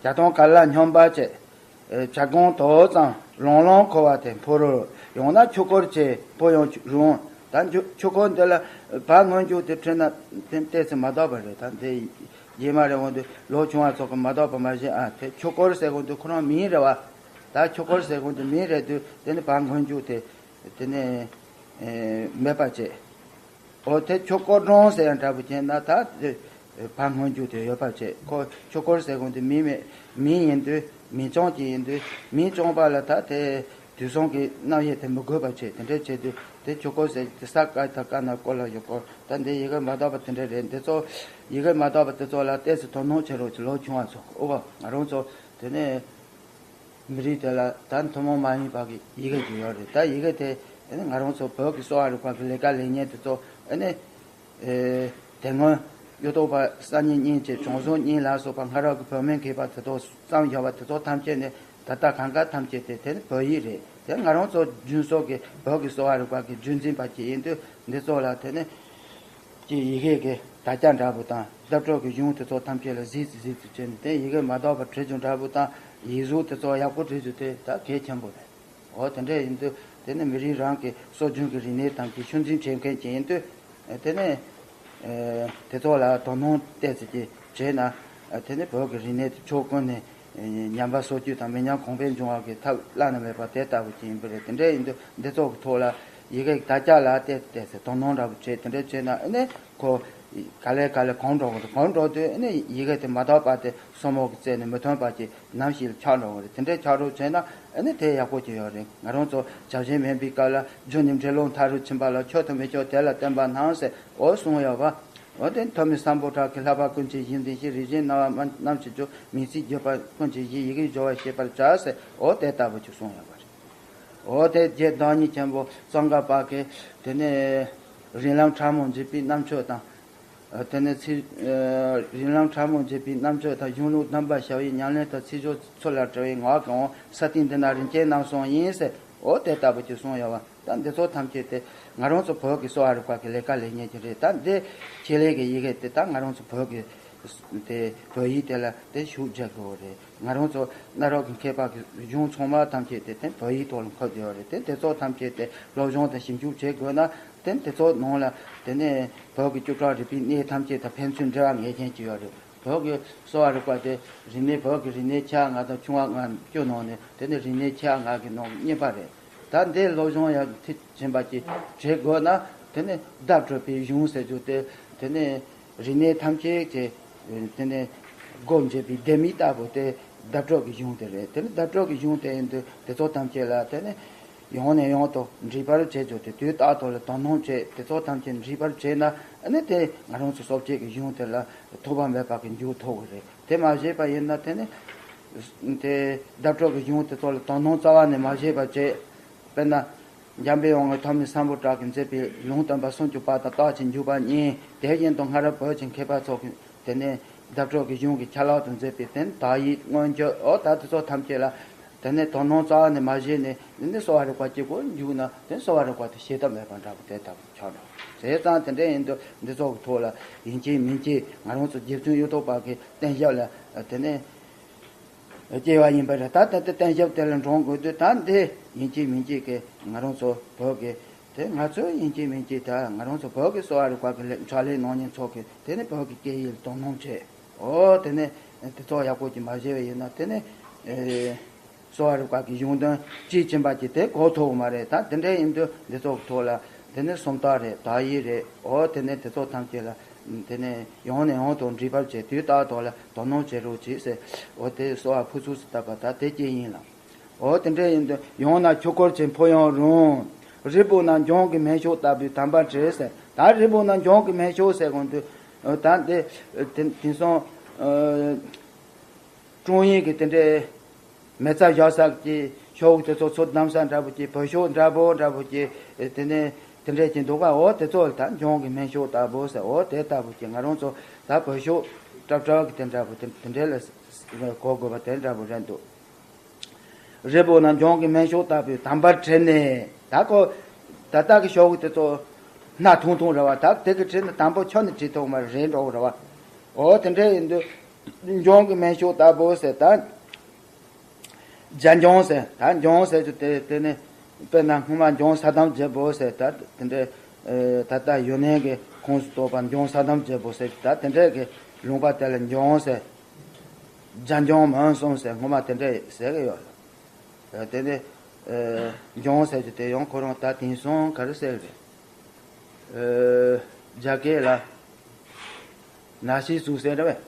བྱ་ཐང་དཀར་ལ་སྙོམས་པ་བྱེད། བྱ་སྒོང་དོག་ཙམ་ལོང་ལོང་འཁོར་བ་དེ་འཕོ་རུ་ཡོང་ན་ཆུ་སྐོར་བྱེད་འཕོ་ཡོང་རུང་ད་ཆུ་སྐོར་འདི་ལ་བ་སྔོན་འཇུག་དེ་ཁྲིད་ན་དེ་ཏོག་ཙམ་མ་དག་པ་རེད། ད་འདི་རྗེས་མ་རེད་འོང་དུས་ལོ་ཆུང་བ་ཚོ་གི་མ་དག་པ་མ་བྱེད་ཨ། དེ་ཆུ་སྐོར་ཟེར་འོང་དུས་ཁོ་རང་མིང་རེད་བ། ད་ཆུ་སྐོར་ཟེར་འོང་དུས་མིང་རེད་དུས་དེ་ནི་བ་སྔོན་འཇུག་དེ། དེ་ནས་མེད་པ་བྱས། འོ་དེ་ཆུ་སྐོར་སྒྲུང་ཟེར་ཡང་འདྲ་པོ་བྱས་ན་ད་དེ་བ་སྔོན་འཇུག་དེ་ཡོད་པ་བྱས། ཁོ་ཆུ་སྐོར་ཟེར་གོང་དེ་མིང་མེད་མིང་ཡིན་དུས་མིང་རྐྱང་གཅིག་ཡིན་དུས་མིང་རྐྱང་པ་ལ་ད་དེ་དུས་གསུམ་གྱི་རྣམ་དབྱེ་དེ་མི་དགོས་པ་བྱས། དེ་འདྲ་བྱས་དུས་དེ་ཆུ་སྐོར་ཟེར་དེ་ས་ཀ་ད་ཀ་ན་སྐོར་ལ་ཡོད་སྐོར། ད་འདི་ཡི་གེ་མ་དག་པ་དེ་འདྲ་རེད། འདི་ཚོ་ཡི་གེ་མ་དག་པ་དེ་ཚོ་ལ་ཏོག་ཙམ་དོ་སྣང་བྱེད་རོགས་གྱིས། ལོ་ཆུང་བ་ཚོ་ཨོ་ང་རང་ཚོ་དེ་ནས། མི་རིགས་དེ་ལ་ད་ཐུན་མོང་མ་ཡིན་པ་གི་ཡི་གེ་ཅིག་ཡོད་རེད། ད་ཡི་གེ་དེ་ཨ་ནི་ང་རང་ཚོ་བོད་ཀྱི་གསོ་བ་རིག་པ་གི་ལས་ཀ་ལས་མཁན་དེ་ཚོ་ཨ་ནི་དེ་སྔོན་གཡུ་ཐོག་པ་སང་ཉིན་གཉིས་བྱས་བྱང་སོང་གཉིས་ལ་སོགས་པ་སྔ་རབས་ཀྱི་བོད་སྨན་མཁས་པ་དེ་ཚོ་བརྩམས་བཞག་པ་དེ་ཚོ་ཐམས་ཅད་ནི་ད་ལྟ་གང་ག་ཐམས་ཅད་དེ་དེ་ནི་བོད་ཡིག་རེད། དེ་ང་རང་ཚོ་རྒྱུན་སོགས་ཀྱི་བོད་ཀྱི་གསོ་བ་རིག་པ་གི་རྒྱུན་འཛིན་པ་ཅིག་ཡིན་དུས་འདི་ཚོ་ལ་དེ་ནི། ཀྱི་ཡི་གེ་གི་དག་ཆ་འདྲ་པོ་དང་བརྡ་སྤྲོད་ཀྱི་གཞུང་དེ་ཚོ་ཐམས་ཅད་ལ་གཟིགས་ཏེ་གཟིགས་ཏེ་བྱས་ནས་དེ་ཡི་གེ་མ་དག་པ་བྲིས་རྒྱུ་འདྲ་པོ་དང་ཡིག་གཟུགས་དེ་ཚོ་ཡག་པོ་བྲིས་རྒྱུ་དེ་ད་གལ་ཆེན་པོ་རེད། འོ་དེ་འདྲ་ཡིན་དུས་དེ་ནི་མི་རིགས་རང་གི་སྲོལ་རྒྱུན་གྱི་རིག་གནས་ཐམས་ཅད་ཤུལ་འཛིན་བྱེད་མཁན་ཅིག་ཡིན་དུས་དེ་ནི་དེ་ཚོ་ལ་དོ་སྣང་ཏོག་ཙམ་ཅིག་བྱས་ན་དེ་ནི་བོད་ཀྱི་རིག་གནས་དེ་ཕྱོགས་ཀུན་ནས། ཉམས་པ་སོར་ཆུད་དང་མི་ཉམས་གོང་འཕེལ་འབྱུང་བ་གི་ཐབས་བླ་ན་མེད་པ་དེ་ལྟ་བུ་ཅིག་ཡིན་པ་རེད། དེ་འདྲ་ཡིན་དུས་འདི་ཚོ་གི་ཐོག་ལ་ཡི་གེ་དག་ཆ་ལ་བལྟས་བལྟས་ཚེ་དོ་སྣང་འདྲ་པོ་བྱས། དེ་འདྲ་བྱས་ན་ཨ་ནི་ཁོ་ག་ལེ་ག་ལེ་གོམས་འགྲོ་གི་རེད། གོམས་འགྲོ་དུས་ཨ་ནི་ཡི་གེ་དེ་མ་དག་པ་དེ་སོར་མོ་གི་རྩེ་ནས་མི་ཐོན་པ་ཅིག་ནམ་ཞིག་ལ་ཆགས་འགྲོ་གི་རེད། དེ་འདྲ་ཆགས་རོགས་བྱས་ན་ཨ་ནི་དེ་ཡག་པོ་ཅིག་ཡོད་རེད། ང་རང་ཚོ་བྱམས་ཆེན་སྨན་པའི་བཀའ་ལ་རྒྱུ་ནི་འབྲས་ལུགས་མཐའ་རུ་ཕྱིན་པ་ལ་ཆོས་དང་མི་ཆོས་དེ་ལ་བརྟེན་པ་སྣང་ཟེར་འོ་གསུངས་ཡོད་པ། འོ་དེ་ཐོན་མི་སམ་བྷོ་ཊ་གི་ལྷག་པ་ཀུན་གྱི་གཞི་འཛིན་ཞིང་། རིག་བྱེད་སྣང་བ་རྣམ་ཞིག་རྒྱུ། མིང་ཚིག་བརྗོད་པ་ཀུན་གྱི་གཞི། ཡི་གེ་སྦྱོར་བ་ཤེས་པར་བྱ་ཟེར། འོ་དེ་ལྟ་བུ་ཅིག་གསུངས་ཡོད་པ་རེད། འོ་དེ་རྗེ་བདག་ཉིད་ཆེན་པོ་གཙང་ཁ་པ་གི་དེ་ནས་རིང་ལམ་ཕྲ་མོ་འཇུག་པའི་རྣམ་དཔྱོད་དང་། དེ་ནས་ཚིག་རིང་ལམ་ཕྲ་མོ་འཇུག་པའི་རྣམ་དཔྱོད་དང་། གཞུང་ལུགས་གདམས་པ་བྱ་བའི་ཉམས་ལེན་དང་། ཚིག་སྦྱོར་ཚུལ་ལ་བྲལ་བའི་ངག་གི་དབང་། ས་སྟེང་འདི་ན་རིན་ཆེན་རྣམ་གསུམ་ཡིན་ཟེར། འོ་དེ་ལྟ་བུ་ཅིག་གསུངས་ཡོད་པ། ད་འདི་ཚོ་ཐམས་ཅད་དེ་ང་རང་ཚོ་བོད་ཀྱི་གསོ་བ་རིག་པ་གི་ལས་ཀ་ལས་མཁན་ཅིག་རེད། ད་འདི་ཆེད་ལས་ཀྱི་ཡི་གེ་དེ་ད་ང་རང་ཚོ་བོད་ཀྱི་དེ་བོད་ཡིག་དེ་ལ་དེ་ཤུགས་རྒྱག་དགོས་རེད། ང་རང་ཚོ་གནའ་རབས་ཀྱི་མཁས་པ་གི་གཞུང་ཚང་མ་ཐམས་ཅད་དེ་དེ་བོད་ཡིག་ཐོག་ལ་འཁོད་བསྡད་ཡོད་རེད། དེ་དེ་ཚོ་ཐམས་ཅད་དེ་སློབ་སྦྱོང་དང་ཞིབ་འཇུག་བྱེད་དགོས་ན་དེ་དེ་ཚོ་ནང་ལ་དེ་ནས་བོད་ཀྱི་བཅུ་ཕྲག་རིག་པའི་གནས་ཐམས་ཅད་དང་ཕན་ཚུན་འབྲེལ་བ་ངེས་ཅན་ཅིག་ཡོད་རེད། བོད་ཀྱི་གསོ་བ་རིག་པ་དེ་རིག་གནས་བོད་ཀྱི་རིག་གནས་ཆེ་བ་ལྔ་དང་ཆུང་བ་ལྔ་བཅུ་ནང་ནས་དེ་ནི་རིག་གནས་ཆེ་བ་ལྔ་གི་ནང་གི་གཉིས་པ་རེད། ད་འདི་སློབ་སྦྱོང་ཡང་མཐིལ་ཕྱིན་པ་ཅིག་བྱེད་དགོས་ན་དེ་ནི་བརྡ་སྤྲོད་པའི་གཞུང་ཟེར་རྒྱུ་དེ་དེ་ནི་རིག་གནས་ཐམས་ཅད་ཀྱི་ དེ་ནས་སྒོ་འབྱེད་པའི་ལྡེ་མིག་ལྟ་བུ་དེ་བརྡ་སྤྲོད་ཀྱི་གཞུང་དེ་རེད། དེ་ནི་བརྡ་སྤྲོད་ཀྱི་གཞུང་དེ་ཡིན་དུས་དེ་ཚོ་ཐམས་ཅད་ལ་དེ་ནི་ཡང་ནས་ཡང་དུ་འགྲིག་པར་བྱེད་རྒྱུ་དེ་དུས་རྟག་ཏུ་ལ་དོ་སྣང་བྱེད། དེ་ཚོ་ཐམས་ཅད་འགྲིག་པར་བྱས་ན་ཨ་ནི་དེ་ང་རང་ཚོ་སོ་སྐྱེ་གི་གཞུང་དེ་ལ་ཐོགས་པ་མེད་པ་གི་འཇུག་ཐུབ་ཀྱི་རེད། དེ་མ་བྱས་པ་ཡིན་ན་དེ་ནི་དེ་བརྡ་སྤྲོད་ཀྱི་གཞུང་དེ་ཚོ་ལ་དོ་སྣང་རྩ་བ་ནས་མ་བྱས་པ་བྱས། དཔེར་ན། འཇམ་པའི་དབྱངས་ཀྱི་ཐོགས་མེད་སམ་བྷོ་ཊ་གིས་མཛད་པའི་ལུང་སྟོན་པ་སུམ་ཅུ་པ་དང་རྟགས་ཀྱི་འཇུག་པ་གཉིས། དེ་བཞིན་དུ་སྔ་རབས་བོད་ཀྱི་མཁས་པ་ཚོ་གིས་དེ་ནས་བརྡ་སྤྲོད་ཀྱི་གཞུང་གི་ཆ་ལག་ཏུ་མཛད་པའི་དེ་ནི་དག་ཡིག་མངོན་བརྗོད། འོ་ད་དེ་ཚོ་ཐམས་ཅད་ལ་དེ་ནས་དོ་སྣང་རྩ་བ་ནས་མ་བྱས་ནས་དེ་ནས་གསོ་བ་རིག་པ་གཅིག་པོ་འཇུག་ན་དེ་ནས་གསོ་བ་རིག་པ་དེ་བྱེད་ཐབས་མེད་པ་འདྲ་པོ་དེ་ལྟ་བུ་ཆགས་འགྲོ། བྱས་ཙང་དེ་འདྲ་ཡིན་དུས་འདི་ཚོ་གི་ཐོག་ལ་ཡིན་གཅིག་མིན་གཅིག་ང་རང་ཚོ་རྗེ་བཙུན་གཡུ་ཐོག་པ་གི་བསྟན་ཞབས་ལ་དེ་ནས། སྐྱེ་བ་ཡིན་པ་རེད། ད་ལྟ་དེ་བསྟན་ཞབས་དེ་ལ་འགྲོ་དགོས་དུས་ད་འདི་ཡིན་གཅིག་མིན་གཅིག་གི་ང་རང་ཚོ་བོད་ཀྱི་དེ་ང་ཚོ་ཡིན་གཅིག་མིན་གཅིག་ད་ང་རང་ཚོ་བོད་ཀྱི་གསོ་བ་རིག་པ་གི་ལས་ཕྱག་ལས་གནང་མཁན་ཚོ་གི་དེ་ནི་བོད་ཀྱི་སྐད་ཡིག་ལ་དོ་སྣང་བྱེད། འོ་དེ་ནི་དེ་ཚོ་ཡག་པོ་ཅིག་མ་བྱས་པ་ཡིན་ན་དེ་ནི་ཨེ་གསོ་བ་རིག་པ་གི་གཞུང་དོན་དཔྱིས་ཕྱིན་པ་ཅིག་དེ་གོ་ཐུབ་མ་རེད། ད་དེ་འདྲ་ཡིན་དུས་འདི་ཚོ་གི་ཐོག་ལ་དེ་ནི་སུམ་རྟགས་རེད། དག་ཡིག་རེད། འོ་དེ་ནི་དེ་ཚོ་ཐམས་ཅད་ལ། དེ་ནས་ཡང་ནས་ཡང་དུ་འགྲིག་པར་བྱས། དུས་རྟག་ཏུ་ལ་དོ་སྣང་བྱེད་རོགས་གྱིས་ཟེར། འོ་དེ་གསོལ་བ་ཕུར་ཚུགས་སུ་བཏབ་པ་ད་དེ་སྐྱེ་ཡིན་ལ། འོ་དེ་འདྲ་ཡིན་དུས་ཡང་ན་ཆོས་འཁོར་གྱི་ཕོ་ཡང་རུང་། རིལ་བུ་ན་འཇམ་གྱི་སྨན་མཆོག་ལྟ་བུའི་དམ་པ་བྲལ་ཟེར། ད་རིལ་བུ་ན་འཇམ་གྱི་སྨན་མཆོག་ཟེར་གོང་དུ་ད་དེ་དེང་སང་། ཀྲུང་དབྱང་གི་དེ་འདྲའི་མེ་བཙའ་བཞག་ས་ཀྱི་ཤོག་དེ་ཚོ་ཚོ་བསྡམ་ས་འདྲ་པོ་ཀྱི་བོད་ཤོག་འདྲ་པོ་འདྲ་པོ་ཀྱི་དེ་ནས་དེ་འདྲས་ཀྱི་འདུག་ག་འོ་དེ་ཚོ་ད་འཇམ་གྱི་སྨན་ཤོག་ལྟ་བུ་ཟེར། འོ་དེ་ལྟ་བུ་ཀྱི་ང་རང་ཚོ་ད་བོད་ཤོག་སྲབ་སྲབ་ཀྱི་དེ་འདྲ་པོ་དེ་དེ་འདྲས་ལ་གོ་དགོས་པ་དེ་འདྲ་པོ་རེད་འདུག་རིལ་བུ་ན་འཇམ་གྱི་སྨན་ཤོག་ལྟ་བུའི་དམ་པར་བྲལ་ནས་ད་ཁོ་ད་ལྟ་གི་ཤོག་དེ་ཚོ་སྣ་ཐུང་ཐུང་རེད་བ། ད་དེ་གི་བྲལ་ནས་དམ་པོ་ཁྱོན་ནས་བྲལ་ཐུབ་མ་རེད་འགྲོ་གི་རེད་བ། འོ་དེ་འདྲས་ཡིན་དུས། འཇམ་གྱི་སྨན་ཤོག་ལྟ་བུ་ཟེར་ད། རྒྱ་འཇམ་ཟེར་ད་འཇམ་ཟེར་རྒྱུ་དེ་དེ་ནི་དཔེར་ན་སྔོན་མ་འཇམ་ས་དམ་རྒྱལ་པོ་ཟེར་ད་དེ་འདྲའི་ད་ལྟ་ཡོན་ནན་གྱི་ཁོངས་སུ་གཏོགས་པ་འཇམ་ས་དམ་རྒྱལ་པོ་ཟེར་ད་དེ་འདྲའི་གི་ལུང་པ་དེ་ལ་འཇམ་ཟེར། རྒྱ་འཇམ་མོན་གསུམ་ཟེར་སྔོན་མ་དེ་འདྲའི་ཟེར་གི་ཡོད་ལ། དེ་ནི་འཇམ་ཟེར་རྒྱུ་དེ་ཡང་ཁོ་རང་ད་དེང་སང་ག་རེ་ཟེར་རེད། རྒྱ་སྐད་ལ་ན་ཤི་སུ་ཟེར་རེད་བས།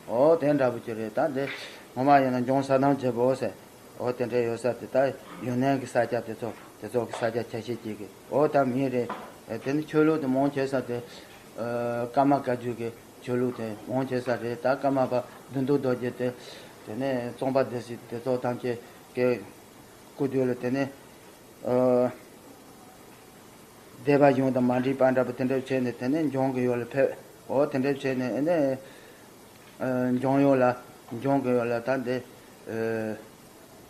འོ་དེ་འདྲ་པོ་ཅིག་རེད། ད་འདི་ངོ་མ་ཡིན་ན་འཇམ་ས་དམ་རྒྱལ་པོ་ཟེར། འོ་དེ་འདྲ་ཡོད་ས་དེ་ད་ཡོན་ནན་གྱི་ས་སྐྱ་དེ་ཚོ་དེ་ཚོ་གི་ས་སྐྱ་ཆ་ཤས་ཅིག་གི་འོ་ད་མིང་རེད། དེ་ནི་ཆོས་ལུགས་དེ་མང་ཆེ་ས་དེ་ཀརྨ་བཀའ་བརྒྱུད་ཀྱི་ཆོས་ལུགས་དེ་མང་ཆེ་ས་རེད། ད་ཀརྨ་པ་བདུད་འདུལ་རྡོ་རྗེ་དེ་དེ་ནས་གཙང་པ་སྡེ་སྲིད་དེ་ཚོ་ཐམས་ཅད་ཀྱི་སྐུ་དུས་ལ་དེ་ནས། སྡེ་པ་གཞུང་དང་མ་འགྲིག་པ་འདྲ་པོ་དེ་འདྲ་བྱས་ནས་དེ་ནས་འཇམ་གྱི་ཡུལ་ལ་ཕེབས། འོ་དེ་འདྲ་བྱས་ནས་ཨ་ནི་འཇམ་ཡུལ་ལ་འཇམ་གྱི་ཡུལ་ལ་ད་འདི་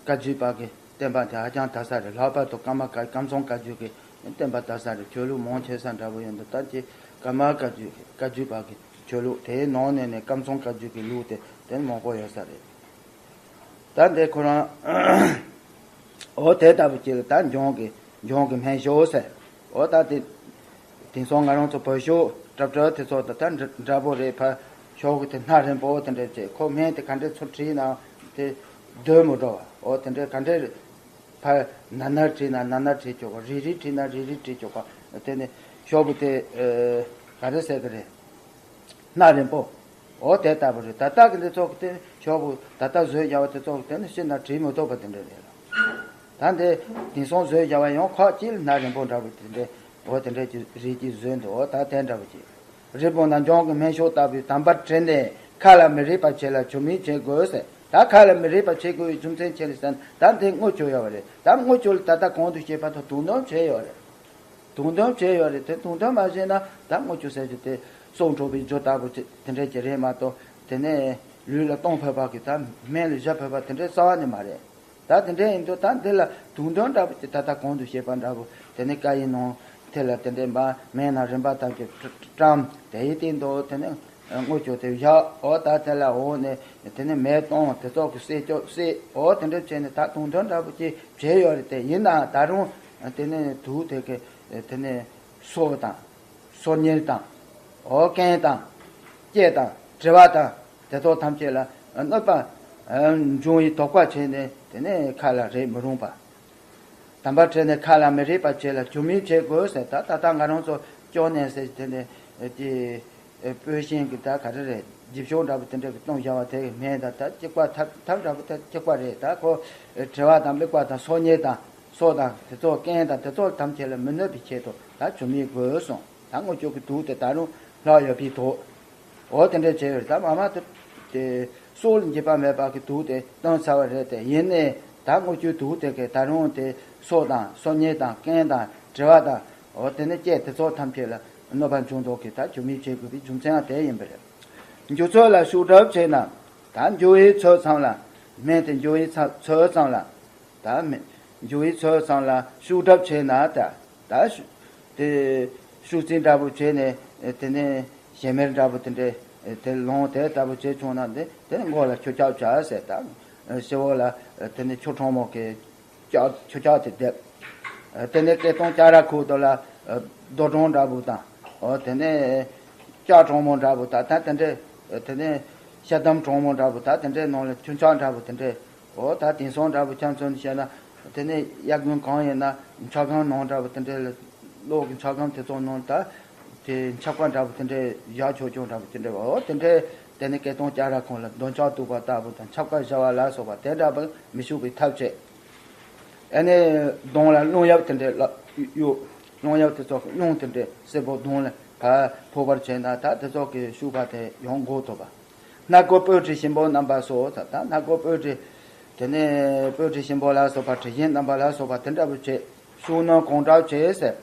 བཀའ་བརྒྱུད་པ་གི་བསྟན་པ་དེ་ཧ་ཅང་དར་ས་རེད། ལྷག་པར་དུ་ཀརྨ་བཀའ་ཀམ་ཚང་བཀའ་བརྒྱུད་ཀྱི་བསྟན་པ་དར་ས་རེད། ཆོས་ལུགས་མང་ཆེ་ས་འདྲ་པོ་ཡོད་འདུག་ད་ཅི་ཀརྨ་བཀའ་བརྒྱུད་བཀའ་བརྒྱུད་པ་གི་ཆོས་ལུགས་དེའི་ནང་ནས་ནས་ཀམ་ཚང་བཀའ་བརྒྱུད་ཀྱི་ལུགས་དེ་དེ་ནི་མང་པོ་ཡོད་ས་རེད། ད་འདི་ཁོ་རང་། འོ་དེ་ལྟ་བུ་ཅིག་ལ་ད་འཇམ་གྱི་འཇམ་གྱི་སྨན་ཤོག་ཟེར། འོ་ད་དེ། དེང་སང་ང་རང་ཚོ་བོད་ཤོག་སྲབ་སྲབ་དེ་ཚོ་ད་ད་འདྲ་འདྲ་པོ་རེད། ཕ་ཤོག་གི་དེ་སྣ་རིང་པོ་དེ་འདྲ་བྱས་ཁོ་སྨན་དེ་ག་འདྲས་ཚུར་བྲིས་ན་དེ་སྡོད་མི་འགྲོ་བ། འོ་དེ་འདྲས་ག་འདྲས་རེད། ཕ་ན་ན་བྲིས་ན་ན་ན་བྲིས་ཆོག་ག་རིལ་རིལ་བྲིས་ན་རིལ་རིལ་བྲིས་ཆོག་ག་དེ་ནས་ཤོག་བུ་དེ་ག་རེ་ཟེར་གི་རེད། སྣ་རིང་པོ། འོ་དེ་ལྟ་བུ་རེད། ད་ལྟ་གི་འདི་ཚོ་གི་དེ་ཤོག་བུ་ད་ལྟ་བཟོས་བཞག་པ་དེ་ཚོ་གི་དེ་ནི་ཤི་ན་བྲིས་མི་ཐུབ་པ་དེ་འདྲ་རེད་ལ། ད་འདི་དེང་སང་བཟོས་བཞག་པ་ཡང་ཁག་ཅིག་ལ་སྣ་རིང་པོ་འདྲ་བོ་དེ་འདྲ་འོ་དེ་འདྲ་གི་རིལ་གྱིས་བཟོས་འདུག་འོ་ད་དེ་འདྲ་བོ་ཅིག་རིལ་བུ་ན་འཇམ་གྱི་སྨན་ཤོག་ལྟ་བུའི་དམ་པར་བྲལ་ནས་ཁ་ལ་མི་རེག་པ་བྱེད་ལ་ཆོ་མེད་བྱེད་དགོས་ཟེར། ད་ཁ་ལ་མི་རེག་པ་བྱེད་དགོས་པའི་རྒྱུ་མཚན་ཅི་རེད་ཟེར་ན་ད་འདི་དངུལ་ཆུ་ཡོད་པ་རེད། ད་དངུལ་ཆུ་ལ་ད་ལྟ་གོང་དུ་བཤད་པ་དང་དུག་འདོན་བྱས་ཡོད་རེད། དུག་འདོན་བྱས་ཡོད་རེད། དེ་དུག་འདོན་མ་བྱས་ན་ད་དངུལ་ཆུ་ཟེར་རྒྱུ་དེ་སྲོག་འཕྲོག་པའི་རྒྱུ་ལྟ་བུ་ཅིག་དེ་འདྲས་ཀྱི་རེད་མ་གཏོགས་དེ་ནས་ལུས་ལ་གཏོང་ཕོད་པ་གི་ད་སྨན་ལ་བཞག་ཕོད་པ་དེ་འདྲས་རྩ་བ་ནས་མ་རེད། ད་དེ་འདྲས་ཡིན་དུས་ད་འདི་ལ་དུག་འདོན་འདྲ་བོ་ཅིག་ད་ལྟ་གོང་དུ་བཤད་པ་འདྲ་བོ་དེ་ནས་ཀ་ཡི་ནང་དེ་ལ་དེ་འདྲས་མ་སྨན་ན་རིམ་པ་ཐམས་ཅད་བཀྲམ་དེ་ཡི་སྟེང་དུ་དེ་ནས་དངུལ་ཆུ་དེ་བཞག་འོ་ད་དེ་ལ་འོ་ནས་དེ་ནས་མེ་གཏོང་དེ་ཚོགས་ཀྱི་བསད་ཀྱོག་བསད་འོ་དེ་འདྲས་བྱས་ནས་ད་དུག་འདོན་འདྲ་བོ་ཅིག་བྱས་ཡོད་རེད། དེ་ཡིན་ནའང་ད་རུང་དེ་ནས་དུག་དེ་གི་དེ་ནས་སོ་དང་། སོ་གཉེར་དང་། འོ་རྐན་དང་། ལྕེ་དང་། དྲི་བ་དང་། དེ་ཚོ་ཐམས་ཅད་ལ་གནོད་པ་འབྱུང་བའི་དོགས་པ་བྱས་ནས་དེ་ནས་ཁ་ལ་རེག་མི་རུང་བ། དམ་པ་བྲལ་ནས་ཁ་ལ་མི་རེག་པ་བྱས་ལ་ཆོ་མེད་བྱེད་དགོས་ཟེར། ད་ད་ལྟ་ང་རང་ཚོ་ཅོ་ནས་ཟེར་དེ་ནས་ཀྱི་སྤོས་ཤིང་གི་ད་ག་རེ་རེད། རྗེས་ཕྱོགས་འདྲ་པོ་དེ་འདྲ་གི་སྟོང་བཞག་པ་དེ་གི་སྨན་དང་ད་གཅིག་པ་ཐབས་ཐབས་འདྲ་པོ་དེ་གཅིག་པ་རེད། ད་ཁོ་དྲི་བ་དང་དམིགས་པ་དང་སྲོག་ཉེན་དང་སྲོག་དང་དེ་ཚོ་རྐྱེན་དང་དེ་ཚོ་ཐམས་ཅད་ལ་མི་གནོད་པའི་ཆེད་དུ་ད་བྱུར་སྨན་དགོས་གསུངས། ད་དངུལ་ཆུ་གི་དུག་དེ་ད་རུང་ལྷག་ཡོད་པའི་དུག་འོ་དེ་འདྲ་བྱས་ཡོད་རེད། ད་མ་མ་དེ་དེ་སྲོག་ལ་འགྱུར་བ་མེད་པ་གི་དུག་དེ་བཏོན་ཚར་བ་རེད། དེ་ཡིན་ནའི་ད་དངུལ་ཆུའི་དུག་དེ་གས་ད་རུང་དེ་སྲོག་དང་སྲོག་ཉེན་དང་རྐྱེན་དང་དྲི་བ་དང་འོ་དེ་ནི་སྐྱེ་དེ་ཚོ་ཐམས་ཅད་ལ་གནོད་པ་འབྱུང་མདོག་གི་ད་བྱུར་སྨན་བྱེད་དགོས་པའི་རྒྱུ་མཚན་ཡང་དེ་ཡིན་པ་རེད། འཇུ་ཚོད་ལ་ཤུགས་གྲབས་བྱས་ན། ད་འཇུ་བའི་ཚོད་ཙམ་ལ། སྨན་དེ་འཇུ་བའི་ཚ་ཚོད་ཙམ་ལ། ད་སྨན་འཇུ་བའི་ཚོད་ཙམ་ལ་ཤུགས་གྲབས་བྱས་ན་ད། ད་ཤུ་དེ་ཤུགས་རྩིས་འདྲ་པོ་བྱས་ནས་དེ་ནས་ཞལ་མེར་འདྲ་པོ་དེ་འདྲས་དེ་ལོང་དེ་ལྟ་བུ་བྱས་བྱུང་ན་འདི་དེ་ནས་མགོ་ལ་ཁྱུ་རྐྱབ་བྱ་ཟེར། ད་ཤི་བོ་ལ་དེ་ནས་ཁྱུ་གྲང་མོ་གི་ལྕགས་ཆུ་ལྕགས་དེ་བསྡེབས། དེ་ནས་སྐེ་སྟོང་ལྕགས་ར་ཁུག་དོ་ལ་རྡོ་གྲོང་འདྲ་པོ་དང་། དེ་ནས་ལྕགས་གྲང་མོ་འདྲ་པོ་དང་ད་དེ་འདྲས། དེ་ནས་ཤ་དམ་གྲང་མོ་འདྲ་པོ་ད་དེ་འདྲས་ནང་ལ་ཁྱུ་ལྕགས་འདྲ་པོ་དེ་འདྲས། འོ་ད་དེང་སང་འདྲ་པོ་ཁྱམས་ཚོ་ནས་བཤད་ན་དེ་ནས་དབྱར་དགུན་གང་ཡིན་ན་འཁྱག་སྒམ་ནང་འདྲ་པོ་དེ་འདྲས་ལ་གློག་གི་འཁྱག་སྒམ་དེ་ཚོ་ནང་ད་དེ་འཁྱག་པ་འདྲ་པོ་དེ་འདྲས་བཞག་ཆོག་ཆོག་འདྲ་པོ་དེ་འདྲས། འོ་དེ་འདྲས་དེ་ནས་སྐེ་སྟོང་ལྕགས་ར་ཁུག་ལ་འདོན་ལྕག་གཏུག་པ་ལྟ་བུ་དང་ཆབ་ཀ་བཞག་པ་ལ་སོགས་པ་དེ་འདྲ་པོ་མི་ཞུགས་པའི་ཐབས་བྱས། ཨ་ནི་གདོང་ལ་རླུང་གཡབ་དེ་འདྲས་ལ་གཡུག་རླུང་གཡབ་དེ་ཚོ་གི་རླུང་དེ་འདྲས་སེར་པོ་གདོང་ལ་ཕར་ཕོག་པར་བྱས་ན་ད་དེ་ཚོ་གི་ཤུགས་པ་དེ་ཡང་འགོག་ཐུབ་པ། སྣ་སྒོ་སྤོས་དྲི་ཞིམ་པོ་རྣམ་པ་སོགས་ད་སྣ་སྒོ་སྤོས་དྲི། དེ་ནས་སྤོས་དྲི་ཞིམ་པོ་ལ་སོགས་པ་དྲི་ཞིམ་རྣམ་པ་ལ་སོགས་པ་དེ་འདྲ་པོ་བྱས། ཤུགས་ནི་གང་དྲག་བྱས་ཟེར།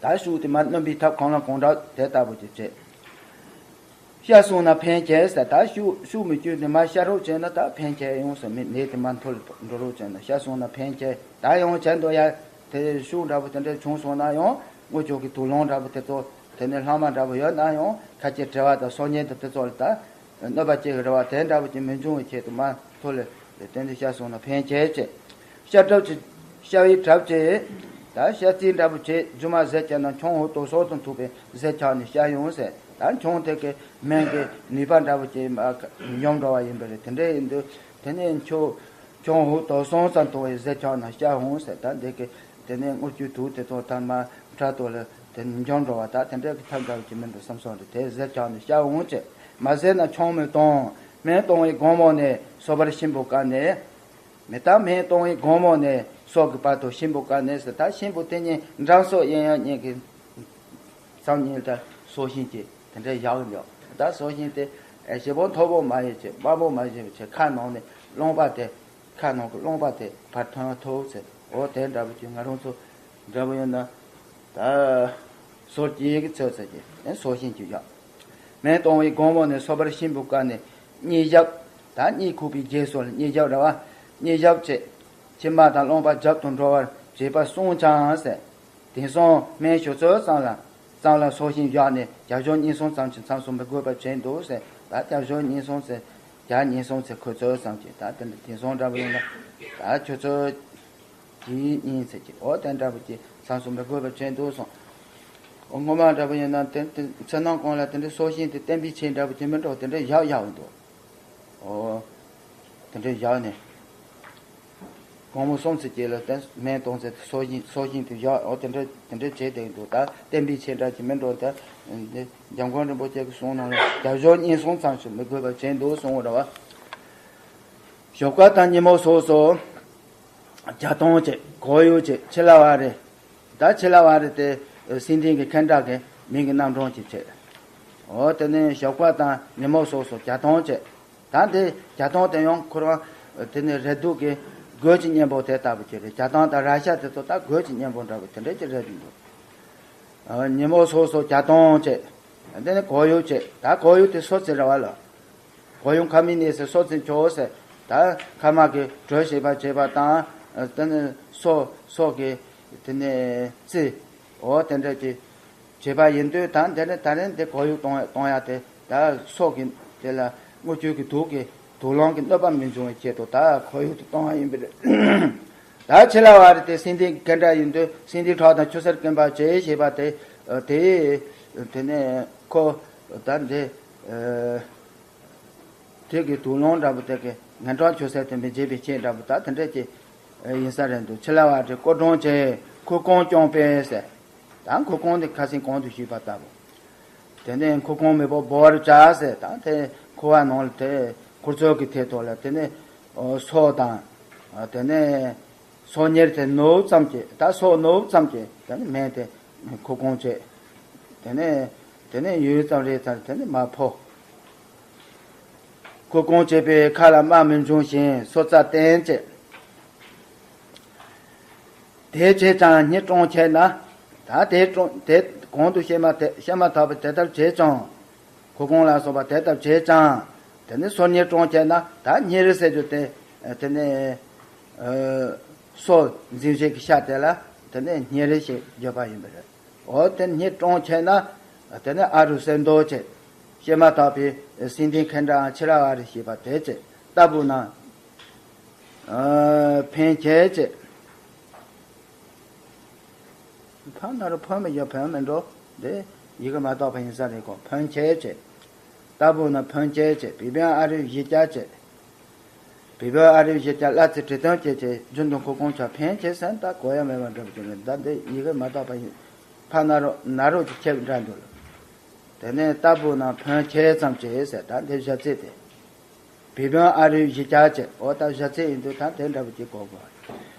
ད་ཤུགས་དེ་མར་སྣོན་པའི་ཐབས་གང་ལ་གང་དྲག་དེ་ལྟ་བུ་དེ་བྱས། ཤ་ཟུངས་ན་ཕན་ཆེ་ཟེར། ད་ཤུགས་ཤུགས་མི་སྐྱོན་དེ་མར་ཤ་རོགས་བྱས་ན་ད་ཕན་ཆེ་ཡོང་ཟེར། མི་ནད་དེ་མར་མཐོ་རུ་འགྲོ་རོགས་བྱས་ན་ཤ་ཟུངས་ན་ཕན་ཆེ། ད་ཡང་བྱས་འདུག་ཡ། དེ་ཤུགས་འདྲ་པོ་དེ་འདྲ་བྱུང་སོང་ན་ཡང་དངུལ་ཆུ་གི་དུག་རླངས་འདྲ་པོ་དེ་ཚོ་དེ་ནས་ལྷག་མ་འདྲ་པོ་ཡོད་ན་ཡང་ཁ་ཆེ་དྲི་བ་དང་སྲོག་ཉེན་དང་དེ་ཚོ་ལ་ད་གནོད་པ་སྐྱེལ་གི་རེ་བ་དེ་འདྲ་པོ་ཅིག་མི་འབྱུང་བའི་ཆེད་དུ་མ་མཐོ་ལས་དེ་འདྲ་ཤ་ཟུངས་ན་ཕན་ཆེ་ཆེ། ཤ་གྲབས་ཀྱི་ཤ་བའི་གྲབས་ཀྱི་ད་ཤ་རྩི་འདྲ་པོ་བྱས་རྒྱུ་མ་ཟས་བཅད་ན་ཆང་འུ་དོ་སོགས་དང་ཐུག་པའི་ཟས་ཆགས་ནས་ཤ་ཡོང་ཟེར། ད་ཆང་དེ་གི་སྨན་གི་ནུས་པ་འདྲ་པོ་ཅིག་མ་འཇོམས་འགྲོ་བ་ཡིན་པ་རེད། དེ་འདྲ་ཡིན་དུས་དེ་ནས་ཁྱོད་ཆང་འུ་དོ་སོང་ཙམ་འཐུང་བའི་ཟས་ཆགས་ན་ཤ་འོང་ཟེར། ད་འདི་གི་དེ་ནས་དངུལ་ཆུའི་དུག་དེ་ཚོ་ཐ་མ་ཕྲག་དོག་ལ་དེ་འཇོམས་འགྲོ་བ་ད་དེ་འདྲ་གི་ཐབས་འདྲ་བོ་ཅིག་མི་འདུག་བསམ་སོང་རེད། དེ་ཟས་ཆགས་ནས་ཤ་འོང་ཅེས་མ་ཟས་ན་ཆང་མི་གཏོང་། སྨན་གཏོང་བའི་དགོང་མོ་ནས་སོ་པར་གཤིན་པོ་བཀལ་ནས། མི་ད་སྨན་གཏོང་བའི་དགོང་མོ་ནས་སོ་གི་བར་དུ་གཤིན་པོ་བཀལ་ནས་ཟེར། ད་གཤིན་པོ་དེ་གཉིས་འགྲངས་སོ་གཡས་གཡོན་གཉིས་ཀྱི་མཚམས་གཉིས་ལ་ད་སྲོག་ཤིང་གཅིག་དེ་འདྲ་བཞག་ཡོད། ད་སྲོག་ཤིང་དེ་ཨེ་ཞེ་པོ་མཐོ་པོ་མ་ཡིན་ཅེས་དམའ་པོ་མ་ཡིན་ཅེས་ཁ་ནང་ནས་རློངས་པ་དེ་ཁ་ནང་གི་རློངས་པ་དེ་ཕར་ཐོན་ཐུབ་ཟེར། འོ་དེ་འདྲ་པོ་ཅིག་ང་རང་ཚོ་འདྲ་པོ་ཡོད་ན་ད་སྲོག་གཅིག་གི་ཚོད་ཟེར་གྱི་ཨེ་སྲོག་ཤིང་གཅིག་བཞག་སྨན་གཏོང་བའི་དགོང་མོ་ནས་སོ་པར་གཤིན་པོ་བཀལ་ནས་གཉིད་ཞབས། ད་གཉིད་ཁུག་པའི་རྗེས་སུ་ལ་གཉིད་ཞབས་རེད་བ། གཉིད་ཞབས་བྱེད། མཆིལ་མ་དང་རློངས་པ་རྒྱབ་ཏུ་འགྲོ་བར་བྱེད་པ་གསུངས་ཀྱང་ཟེར། དེང་སང་སྨན་ཞུ་ཚོད་ཙམ་ལ་ཙམ་ལ་སྲོག་ཤིང་བཞག་ནས་བརྒྱ་ཞོ་གཉིས་གསུམ་ཙམ་གྱི་མཚམས་སུ་མི་དགོས་པ་བྱས་འདུག་ཟེར། ད་བརྒྱ་ཞོ་གཉིས་གསུམ་ཟེར། བརྒྱ་གཉིས་གསུམ་ཟེར་ཁོ་ཚོད་ཙམ་གྱིས་ད་དེ་འདྲ་དེང་སང་འདྲ་པོ་ཡིན་ན་ད་ཁྱོད་ཚོ་གྱིས་གཉིས་ཟེར་གྱི་འོ་དེ་འདྲ་པོ་ཀྱི་མཚམས་སུ་མི་དགོས་པ་བྱས་འདུག་སོང་། འོ་སྔོན་མ་འདྲ་པོ་ཡིན་ན་དེ་དེ་ཚེ་ནང་གང་ལ་དེ་འདྲའི་སྲོག་ཤིང་དེ་བསྟེན་པའི་ཆེད་འདྲ་པོ་ཀྱི་མི་འགྲོ་དེ་འདྲ་བཞག་བཞག་འདུག་འོ། དེ་འདྲ་བཞག་ནས། དགོང་མོ་སོང་ཚེ་སྐྱེས་ལ་བསྟན་སྨན་གཏོང་ཚེ་སྲོག་ཤིང་སྲོག་ཤིང་དེ་བཞག་འོ་དེ་འདྲ་དེ་འདྲ་བྱས་བསྡད་འདུག་ད་བསྟེན་པའི་ཆེད་འདྲ་ཀྱི་མི་འགྲོ་ད། འདི་འཇམ་མགོན་རིན་པོ་ཆེ་གི་གསུང་ནང་ལ་བརྒྱ་ཞོ་གཉིས་གསུམ་ཙམ་ཞིག་མི་དགོས་པ་བྱས་འདུག་གསུངས་པ་རེད་བ། ཞོགས་ཀ་དང་ཉིན་མོ་སོགས་སུ་བརྒྱ་སྟོང་བྱས། གོ་ཡུག་བྱས། ཆི་ལ་བ་རེ། ད་ཆི་ལ་བ་རེ་དེ་སེང་ལྡེང་གི་ཁེན་ཏྲ་གི་མིང་གི་རྣམ་གྲངས་ཅིག་བྱས། འོ་དེ་ནས་ཞོགས་པ་དང་ཉིན་མོ་སོགས་སུ་བརྒྱ་སྟོང་བྱས། ད་འདི་བརྒྱ་སྟོང་དེ་ཡང་ཁོ་རང་དེ་ནས་རེ་ཟུང་གི་གོས་ཀྱི་གཉེན་པོ་དེ་ལྟ་བུ་ཅིག་རེད། བརྒྱ་སྟོང་དང་ར་ཤ་དེ་ཚོ་ད་གོས་ཀྱི་གཉེན་པོ་འདྲ་བོ་དེ་འདྲ་ཅིག་རེད་འདུག་ཨ། ཉིན་མོ་སོགས་སུ་བརྒྱ་སྟོང་བྱས། དེ་ནས་གོ་ཡུག་བྱས། ད་གོ་ཡུག་དེ་སོ་རྩི་རེད་བ་ལ། གོ་ཡུག་ཁ་མི་ནས་ཟེར་སོ་རྩི་ཆོག་ཟེར། ད་ཁ་མ་གི་དྲོད་ཞིབ་པ་བྱེད་པ་དང་། དེ་ནས་སོ་སོ་གི་དེ་ནས་རྩི། འོ་དེ་འདྲ་ཅིག་བྱེད་པ་ཡིན་དུས་ད་འདི་ནས་ད་རིང་འདི་གོ་ཡུག་གཏོང་གཏོང་ཡ་དེ་ད་སོ་གི་དེ་ལ་དངུལ་ཆུ་གི་དུག་གི་དུག་རླངས་ཀྱི་གནོད་པ་མི་འབྱུང་བའི་ཆེད་དུ་ད་གོ་ཡུག་དེ་གཏོང་བ་ཡིན་པ་རེད། ད་ཆི་ལ་བ་རེ་དེ་སེང་ལྡེང་གི་ཁེན་ཏྲ་ཡིན་དུས་སེང་ལྡེང་ཁྲག་དང་ཆུ་སེར་སྐེམ་པ་བྱེད་ཞེས་པ་དེ་དེ་དེ་ནས་ཁོ་ད་འདི་དེ་གི་དུག་རླངས་འདྲ་པོ་དེ་གི་ངན་གྲང་ཆུ་སེར་དེ་མི་བྱེད་པའི་ཆེད་འདྲ་པོ་ད་དེ་འདྲ་ཅིག་ཡིན་ས་རེད་འདུག་ཆི་ལ་བ་རེ་སྐོར་སྦྱོང་བྱེད། ཁུ་རྐང་བརྐྱངས་པས་ཟེར། ད་ཁུ་རྐང་དེ་ཁ་སང་གོང་དུ་ཞུས་པ་ལྟ་བུ། དེ་ནས་འཁོར་གང་མེད་པར་བོར་བྱ་ཟེར། ད་དེ་འཁོར་བ་ནང་ལ་དེ་འཁོར་ཚོགས་ཀྱི་ཐད་དུ་ལ་དེ་ནས་སོ་དང་། དེ་ནས་སོ་གཉེར་དེ་ནོར་ཙམ་གྱིས། ད་སོ་ནོར་ཙམ་གྱིས་དེ་ནས་སྨན་དེ་འཁོར་གང་བྱས། དེ་ནས་དེ་ནས་ཡུད་ཙམ་རེ་ཙམ་དེ་ནས་མར་ཕོབ། འཁོར་གང་བྱས་པའི་ཁ་ལ་རྨ་མི་འབྱུང་ཞིང་སོ་རྩ་བརྟན་བྱས། དེ་བྱས་ཙང་སྙིར་དྲངས་ཁྱེར་ན། ད་དེ་དྲངས་དེ་གོང་དུ་བཤད་མ་ཐེ་བཤད་མ་ཐག་པ་དེ་ལྟར་བྱས་ཙང་། འཁོར་གང་ལ་སོགས་པ་དེ་ལྟར་བྱས་ཙང་། དེ་ནས་སོ་སྙིར་དྲངས་ཁྱེར་ན། ད་སྙིར་ཟེར་རྒྱུ་དེ་དེ་ནས་སོ་འཛིན་བྱེད་ཀྱི་ཤ་དེ་ལ་དེ་ནས་སྙིར་ཞེས་བརྗོད་པ་ཡིན་པ་རེད། འོ་དེ་སྙིར་དྲངས་ཁྱེར་ན། དེ་ནས་ཨ་རུ་གསེར་མདོག་བྱས། བཤད་མ་ཐག་པའི་སེང་ལྡེང་ཁེ་འདྲའང་ཕྱི་ར་བ་རི་ཞེས་པ་དེ་བྱས། ལྟ་བུ་ན། ཕན་ཁྱེར་བྱས། ཕ་ན་རོ་ཕོན་མི་ཡོད་ཕོན་མི་འགྲོ། དེ་ཡི་གེ་མ་དག་པ་ཡིན་ས་རེད་གོ། ཕོན་ཁྱེར་བྱས། ལྟ་བུ་ན་ཕོན་ཁྱེར་བྱས། བི་བན་ཨ་རུ་བཞི་བརྒྱ་བྱས། བི་བན་ཨ་རུ་བཞི་བརྒྱ་སླ་རྩི་དྲི་དོན་སྐྱེད་བྱས། རྒྱུན་དུ་འཁོར་གང་བྱ། ཕན་ཁྱེར་ཟེར་ན་ད་གོ་ཡ་མེད་པ་འདྲ་པོ་ཅིག་རེད། ད་འདི་ཡི་གེ་མ་དག་པ་ཡིན། ཕ་ན་རོ་ན་རོ་ཅིག་ཁྱེར་འདྲ་འདུག་ལ། དེ་ནས་ལྟ་བུ་ན་ཕོན་ཁྱེར་ཙམ་བྱས་ཟེར། ད་འདི་བཞག་ཚད་དེ། བི་བན་ཨ་རུ་བཞི་བརྒྱ་བྱས། འོ་ད་བཞག་ཚད་ཡིན་དུས་ད་དེ་འདྲ་པོ་ཅིག་གོ་དགོས།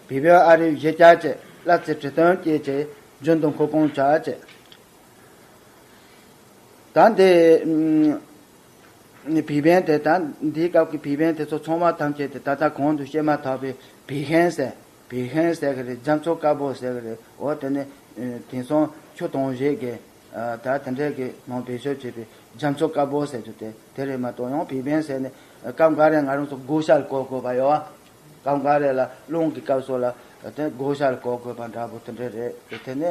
བི་བན་ཨ་རུ་བཞི་བརྒྱ་བྱས། སླ་རྩི་དྲི་དོན་སྐྱེད་བྱས། རྒྱུན་དུ་འཁོར་གང་བྱ་བྱས། ད་འདི་བི་བན་དེ། ད་འདིའི་སྐབས་ཀྱི་བི་བན་དེ་ཚོ་ཚང་མ་ཐམས་ཅད་དེ་ད་ལྟ་གོང་དུ་བཤད་མ་ཐག་པའི་བི་ཧན་ཟེར། བི་ཧན་ཟེར་གི་རེད། རྒྱ་མཚོ་དཀར་པོ་ཟེར་གི་རེད། འོ་དེ་ནི་དེང་སང་ཆུ་དྭངས་བཞད་གི་ད་དེ་འདྲས་གི་ནང་བེད་སྤྱོད་བྱེད་པའི་རྒྱ་མཚོ་དཀར་པོ་ཟེར་རྒྱུ་དེ་དེ་རེད་མ་གཏོགས། ཡང་བི་བན་ཟེར་ནས་སྐབས་འགའ་རེ་ང་རང་ཚོ་བགོ་བཤའ་ལ་གོ་དགོས་པ་ཡོད། སྐབས་འགའ་རེ་ལ་རླུང་གི་སྐབས་སུ་ལ་དེ་བགོ་བཤའ་ལ་གོ་དགོས་པ་འདྲ་པོ་དེ་འདྲས་རེད། དེ་ནས་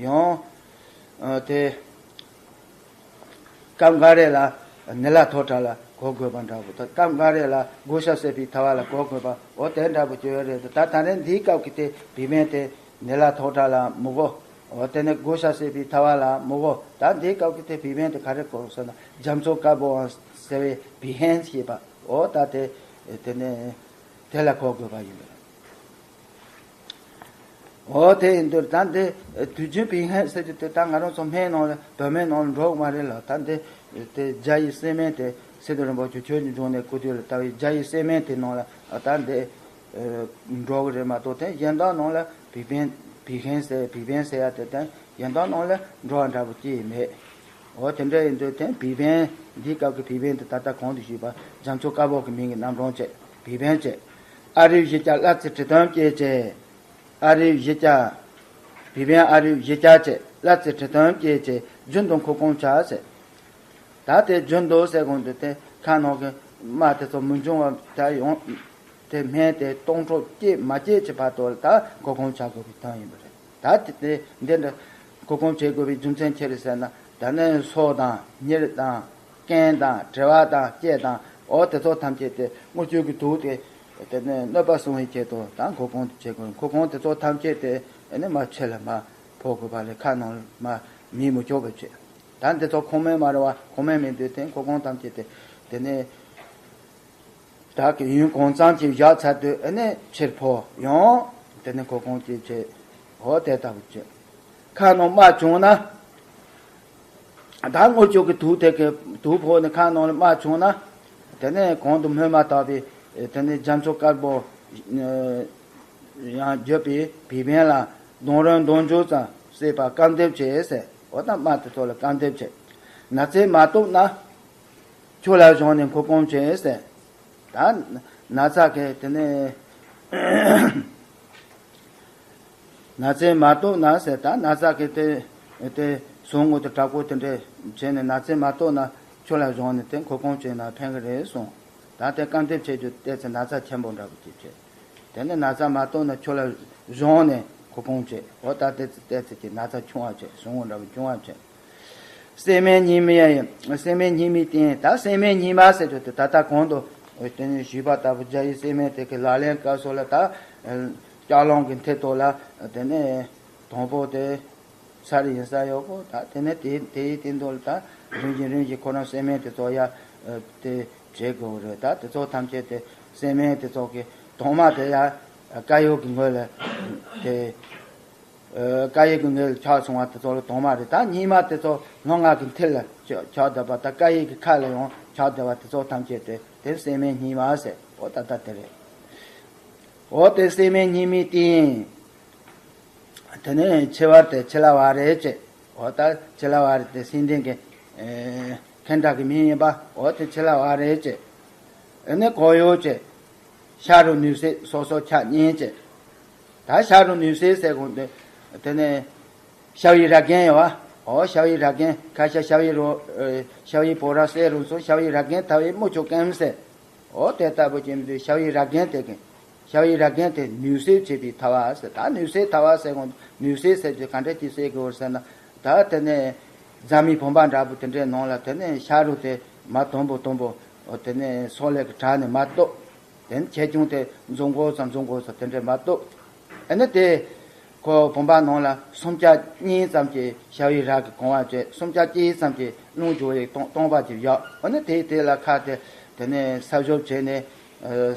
ཡང་དེ། སྐབས་འགའ་རེ་ལ་ནི་ལ་ཐོ་ཁྲ་ལ་གོ་དགོས་པ་འདྲ་པོ་དང་། སྐབས་འགའ་རེ་ལ་བགོ་བཤའ་སྲེག་པའི་ཐལ་བ་ལ་གོ་དགོས་པ། འོ་དེ་འདྲ་པོ་ཅིག་ཡོད་རེད། ད་ད་རེས་འདིའི་སྐབས་ཀྱི་དེ་བི་བན་དེ་ནི་ལ་ཐོ་ཁྲ་ལ་མི་གོ། འོ་དེ་ནས་བགོ་བཤའ་སྲེག་པའི་ཐལ་བ་ལ་མི་གོ། ད་འདིའི་སྐབས་ཀྱི་དེ་བི་བན་དེ་ག་རེ་གོ་ཟེར་ན། རྒྱ་མཚོ་དཀར་པོའང་ཟེར་བའི་བི་ཧན་ཞེས་པ། འོ་ད་དེ་དེ་ནས་དེ་ལ་གོ་དགོས་པ་ཡིན་པ་རེད། འོ་དེ་ཡིན་དུས་ད་འདི་དུས་རྒྱུན་བི་ཧན་ཟེར་རྒྱུ་དེ་ད་ང་རང་ཚོ་སྨན་ནང་ལ་བོད་སྨན་ནང་ལ་འགྲོ་གི་མ་རེད་ལ། ད་འདི་དེ་རྒྱ་ཡི་སྲེད་སྨན་དེ་སི་ཏུ་རིན་པོ་ཆེ་ཆོས་ཀྱི་འབྱུང་གནས་སྐུ་དུས་ལ་ལྟ་བའི་རྒྱ་ཡི་སྲེད་སྨན་དེ་ནང་ལ་ད་འདི་འགྲོ་གི་རེད་མ་གཏོགས། དེ་གཞན་དག་ནང་ལ་བི་བན་བི་ཧན་ཟེར་བི་བན་ཟེར་ཡ་དེ་ད་གཞན་དག་ནང་ལ་འགྲོ་བ་འདྲ་པོ་ཅི་ཡིན་མེད། འོ་དེ་འདྲ་ཡིན་དུས་དེ་བི་བན་འདིའི་སྐབས་ཀྱི་བི་བན་དེ་ད་ལྟ་གོང་དུ་ཞུས་པ་རྒྱ་མཚོ་དཀར་པོ་གི་མིང་གི་རྣམ་གྲངས་བྱས། བི་བན་བྱས། ཨ་རུ་བཞི་བརྒྱ་སླ་རྩི་དྲི་དོན་སྐྱེད་བྱས། ཨ་རུ་བཞི་བརྒྱ། བི་བན་ཨ་རུ་བཞི་བརྒྱ་བྱས། སླ་རྩི་དྲི་དོན་སྐྱེད་བྱས། རྒྱུན་དུ་འཁོར་གང་བྱ་ཟེར། ད་དེ་རྒྱུན་དུ་ཟེར་གོང་དུ་དེ་ཁ་ནང་གི་རྨ་དེ་ཚོ་མི་འབྱུང་བ་ད་ཡོང་། དེ་སྨན་དེ་སྟོང་ཕྲག་སྐྱེད་མ་སྐྱེད་ཀྱི་བར་དུ་ལ་ད་འཁོར་གང་བྱ་དགོས་པའི་དོན་ཡིན་པ་རེད། ད་དེ་དེ་འདི་འདྲ་འཁོར་གང་བྱེད་དགོས་པའི་རྒྱུ་མཚན་ཅི་རེད་ཟེར་ན། ད་ནི་སོ་དང་སྙིར་དང་། རྐན་དང་དྲི་བ་དང་ལྕེ་དང་། འོ་དེ་ཚོ་ཐམས་ཅད་དེ་དངུལ་ཆུ་གི་དུག་དེ་དེ་ནས་གནོད་པ་སྲུང་བའི་ཆེད་དུ་ད་འཁོར་གང་དུ་བྱེད་དགོས། འཁོར་གང་དེ་ཚོ་ཐམས་ཅད་དེ་ཨ་ནི་མར་ཕྱི་ལ་མར་ཕོག་དགོས་པ་ལས་ཁ་ནང་ལ་མར་མི་མི་ཆོག་པ་བྱེད། ད་འདི་ཚོ་ཁོག་སྨན་མ་རེད་བ། ཁོག་སྨན་མི་འདུག་དེ་འཁོར་གང་ཐམས་ཅད་དེ་དེ་ནས་ད་གི་ཡུན་གང་ཙམ་ཅིག་བཞག་ཚར་དུས་ཨ་ནི་ཕྱིར་ཕོག་ཡང་དེ་ནས་འཁོར་གང་ཅིག་བྱེད། འོ་དེ་ལྟ་བུ་བྱེད། ཁ་ནང་རྨ་བྱུང་ན། ད་དངུལ་ཆུ་གི་དུག་དེ་གི་དུག་ཕོག་ནས་ཁ་ནང་ལ་རྨ་བྱུང་ན། དེ་ནས་གོང་དུ་སྨོས་མ་བཏགས་པའི་དེ་ནས་རྒྱ་མཚོ་དཀར་པོ་ཡང་བརྒྱུད་པའི་བི་བན་ལ་སྡོང་རོས་འདོན་རྒྱུ་ཙམ་བསྲེས་པ་སྐམ་འདེབས་བྱས་ཟེར། འོ་ད་རྨ་དེ་ཚོ་ལ་སྐམ་འདེབས་བྱས། ན་ཚས་མ་གཏུགས་ན་ཆུ་ལ་བཞག་ནས་འཁོར་གང་བྱས་ཟེར། ད་ན་ཚ་གི་དེ་ནས། ན་ཚས་མ་གཏུགས་ན་ཟེར། ད་ན་ཚ་གི་དེ་དེ་ཟུག་རྔུ་དེ་དྲག་པོ་དེ་འདྲས་བྱས་ནས་ན་ཚས་མ་གཏུགས་ན་ཆུ་ལ་བཞག་ནས་དེ་འཁོར་གང་བྱས་ན་ཕན་གི་རེད་གསུངས། ད་དེ་སྐམ་འདེབས་བྱེད་རྒྱུ་ཏོག་ཙམ་ན་ཚ་ཆེན་པོ་འདྲ་པོ་ཅིག་བྱས། དེ་ནས་ན་ཚ་མ་གཏུགས་ན་ཆུ་ལ་བཞག་ནས་འཁོར་གང་བྱས། འོ་ད་དེ་ཏོག་ཙམ་གྱི་ན་ཚ་ཆུང་བ་བྱས། ཟུག་རྔུ་འདྲ་པོ་ཆུང་བ་བྱས། སྲེད་སྨན་སྙིགས་མའི། སྲེད་སྨན་སྙིགས་མའི་སྟེང་། ད་སྲེད་སྨན་སྙིགས་མ་ཟེར་རྒྱུ་དེ་ད་ལྟ་གོང་དུ་དེ་ནས་ཞུས་པ་ལྟ་བུ་རྒྱ་ཡི་སྲེད་སྨན་དེ་གི་ལག་ལེན་སྐབས་སུ་ལ་ད་ལྕགས་སླང་གི་མཐིལ་དུ་ལ་དེ་ནས་དང་པོ་དེ་ཚར་ཡིན་ས་ཡོད་གོ། ད་དེ་ནས་དེ་དེའི་སྟེང་དུ་ལ་ད་རིམ་བཞིན་རིམ་བཞིན་ཁོ་རང་སྲེད་སྨན་དེ་ཚོ་ཡ་དེ་བྱེད་དགོས་རེད། ད་དེ་ཚོ་ཐམས་ཅད་དེ་སྲེད་སྨན་དེ་ཚོ་གི་དྭངས་མ་དེ་ཡ་དཀར་ཡོལ་གི་ངོས་ལ་དེ། ཀ་ཡེ་གི་ངོས་ལ་ཆགས་སོང་བ་དེ་ཚོ་ལ་དྭངས་མ་རེད། ད་སྙིགས་མ་དེ་ཚོ་ལྷ་ང་གི་མཐིལ་ལ་ཆགས་བསྡད་པ། ད་ཀ་ཡེ་གི་ཁ་ལ་ཡང་ཆགས་བསྡད་པ་དེ་ཚོ་ཐམས་ཅད་དེ་དེ་སྲེད་མེད་སྙིགས་མ་ཟེར། འོ་ད་ལྟ་དེ་རེད། འོ་དེ་སྲེད་མེད་སྙིགས་མའི་སྟེང་། དེ་ནས་འཆི་བ་དེ་འཆི་ལ་བ་རེད་ཅེས། འོ་ད་འཆི་ལ་བ་རེད་དེ་སེམས་ལྡན་གྱི་ཨེ་ཁེ་འདྲ་གི་མི་ཡིན་པ། འོ་དེ་འཆི་ལ་བ་རེད་ཅེས། ཨ་ནི་གོ་ཡོད་ཅེས། ཤ་རུ་ནུས་སྲེད་སོ་སོ་ཆ་གཉིས་ཅེས། ད་ཤ་རུ་ནུས་སྲེད་ཟེར་གོང་དེ་དེ་ནས་ཤ་བའི་ར་རྒན་ཡོད་བ། འོ་ཤ་བའི་ར་རྒན་ཁ་ཤ་ཤ་བའི་རོ་ཨེ་ཤ་བའི་བོ་ར་སེ་རུ་སོ་ཤ་བའི་ར་རྒན་ཐ་བའི་མུ་ཆུ་ཀེམ་ཟེར། འོ་དེ་ལྟ་བུ་ཅན་དུ་ཤ་བའི་ར་རྒན་དེ་གིན། ཤ་བའི་ར་རྒན་དེ་ནུས་སྲེད་བྱེད་པའི་ཐ་བ་ཟེར། ད་ནུས་སྲེད་ཐ་བ་ཟེར་གོང་ནུས་སྲེད་ཟེར་གྱི་ག་འདྲ་ཅིག་སྲེད་དགོས་ཟེར་ན། ད་དེ་ནས་རྫ་མའི་བུམ་པ་འདྲ་པོ་དེ་འདྲའི་ནང་ལ་དེ་ནས་ཤ་རུ་དེ་མ་དུམ་བུ་དུམ་བུ་དེ་ནས་སོག་ལེ་གི་བྲག་ནས་མ་གཏོགས། དེ་ནས་ཆེ་ཆུང་དེ་འཛུགས་འགོ་ཚོ་འཛུགས་འགོ་ཚོ་དེ་འདྲའི་མ་གཏོགས། ཨ་ནི་དེ་ཁོ་བུམ་པ་ནང་ལ་སུམ་ཆ་གཉིས་ཙམ་གྱི་ཤ་བའི་ར་གི་གོང་བ་བྱས། སུམ་ཆ་གཅིག་ཙམ་གྱི་རླུང་སྦྱོར་བའི་སྟོང་སྟོང་པ་ཅིག་བཞག་འོ་ན་དེའི་དེ་ལ་ཁ་དེ་དེ་ནས་ས་བཞོ་བྱས་ནས་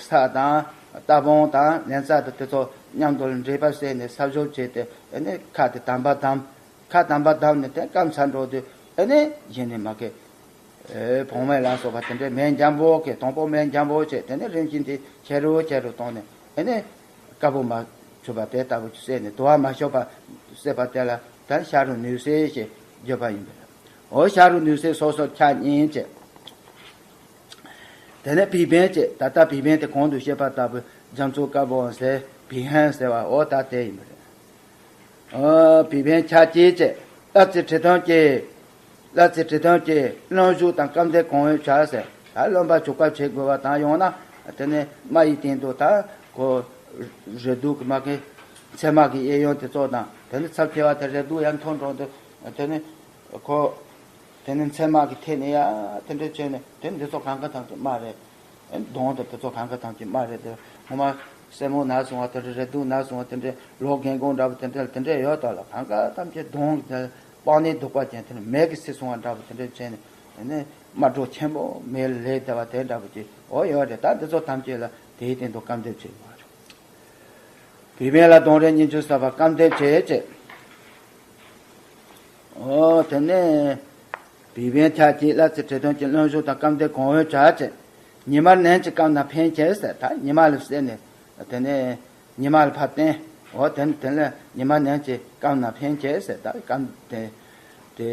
ས་དང་རྟ་བོང་དང་ལན་ཚྭ་དང་དེ་ཚོ་མཉམ་དུ་འདྲེས་པ་བསྲེས་ནས་ས་བཞོ་བྱས་ཏེ། ཨ་ནི་ཁ་དེ་དམ་པ་བསྡམས། ཁ་དམ་པ་བསྡམས་ནས་དེ་སྐམ་ཚར་འགྲོ་དུས། ཨ་ནི་གཞི་ནས་མ་གི་བོང་མེ་ལ་སོགས་པ་དེ་འདྲའི་མེ་འཇམ་པོ་གི་དང་པོ་མེ་འཇམ་པོ་བྱས། དེ་ནས་རིམ་བཞིན་དེ་ཆེ་རུ་ཆེ་རུ་བཏང་ནས། ཨ་ནི་དཀར་པོ་མ་ཆུ་བ་དེ་ལྟ་བུ་བསྲེས་ནས་དུ་བ་མ་ཤོར་བ་བསྲེས་པ་དེ་ལ་ད་ཤ་རུ་ནུས་སྲེད་ཞེས་བརྗོད་པ་ཡིན་པས། འོ་ཤ་རུ་ནུས་སྲེད་སོ་སོར་ཆ་གཉིས་བྱས། དེ་ནས་བིད་བན་བྱས། ད་ལྟ་བིད་བན་དེ་གོང་དུ་བཤད་པ་ལྟ་བུ་རྒྱ་མཚོ་དཀར་པོའང་ཟེར། བི་ཧན་ཟེར་བ་འོ་ད་དེ་ཡིན་པ་རེད། ཨ་བིད་བན་ཆ་གཅིག་བྱས། བླ་རྩེ་ཁྲི་སྟོན་གྱི། བླ་རྩེ་ཁྲི་སྟོན་གྱི་རློན་གཞུག་དང་སྐམ་འདེབས་གང་ཡོད་བྱ་ཟེར། ད་རློན་པ་བྱུག་པ་བྱེད་དགོས་པ་དང་། ཡང་ན་དེ་ནས་རྨ་ཡི་སྟེང་དུ་ད་ཁོ་རི་དུག་གི་མ་གི་ཚེར་མ་གི་གཡས་གཡོན་དེ་ཚོ་དང་། དེ་ནས་ཚབས་ཆེ་བ་དེ་རི་དུག་ཡར་འཐོར་འགྲོ་དུས་དེ་ནས་ཁོ་དེ་ནས་ཚེར་མ་གི་ཐད་ནས་ཡ་དེ་འདྲ་བྱས་ནས། དེ་འདི་ཚོ་གང་ག་ཐམས་ཅད་རྨ་རེད། གདོང་དང་དེ་ཚོ་གང་ག་ཐམས་ཅད་རྨ་རེད་དེ། ངོ་མ་སེན་མོ་ན་སོང་བ་དེ་འདྲ། རི་དུག་ན་སོང་བ་དེ་འདྲ། ལོག་རྒན་གོག་འདྲ་པོ་དེ་འདྲ་དེ་འདྲ་ཡོད་དོ་ལ། གང་ག་ཐམས་ཅད་གདོང་དེ་པགས་ནད་གདུག་པ་ཅན་དེ་འདྲ་མེ་གིས་བསྲེགས་སོང་བ་འདྲ་པོ་དེ་འདྲ་བྱས་ནས། དེ་ནས་རྨ་སྒྲོ་ཆེན་པོ་མེ་ལ་ལེགས་བསྡད་པ་དེ་འདྲ་པོ་ཅིག་འོ་ཡོད་རེད། ད་འདི་ཚོ་ཐམས་ཅད་ལ་དེའི་སྟེང་དུ་སྐམ་འདེབས་བྱེད་དགོས་པ་རེད། བིད་བན་ལ་གདོང་རིས་གཉིས་འཇུག་ཟ་བ་སྐམ་འདེབས་བྱེད་ཅེས། འོ་དེ་ནས་བིད་བན་ཆ་གཅིག། བླ་རྩེ་ཁྲི་སྟོན་གྱི་རློན་གཞུག་དང་སྐམ་འདེབས་གང་འོས་བྱ་ཅེས། ཉི་མར་ནན་གྱིས་སྐམ་ན་ཕན་ཆེ་ཟེར། ད་ཉི་མ་ལ་བསྲེས་ནས་དེ་ནས་ཉི་མ་ལ་ཕར་བསྟན། འོ་དེ་ནས་དེ་ལ་ཉི་མར་ནན་གྱིས་སྐམ་ན་ཕན་ཆེ་ཟེར། ད་སྐམ་དེ་དེ་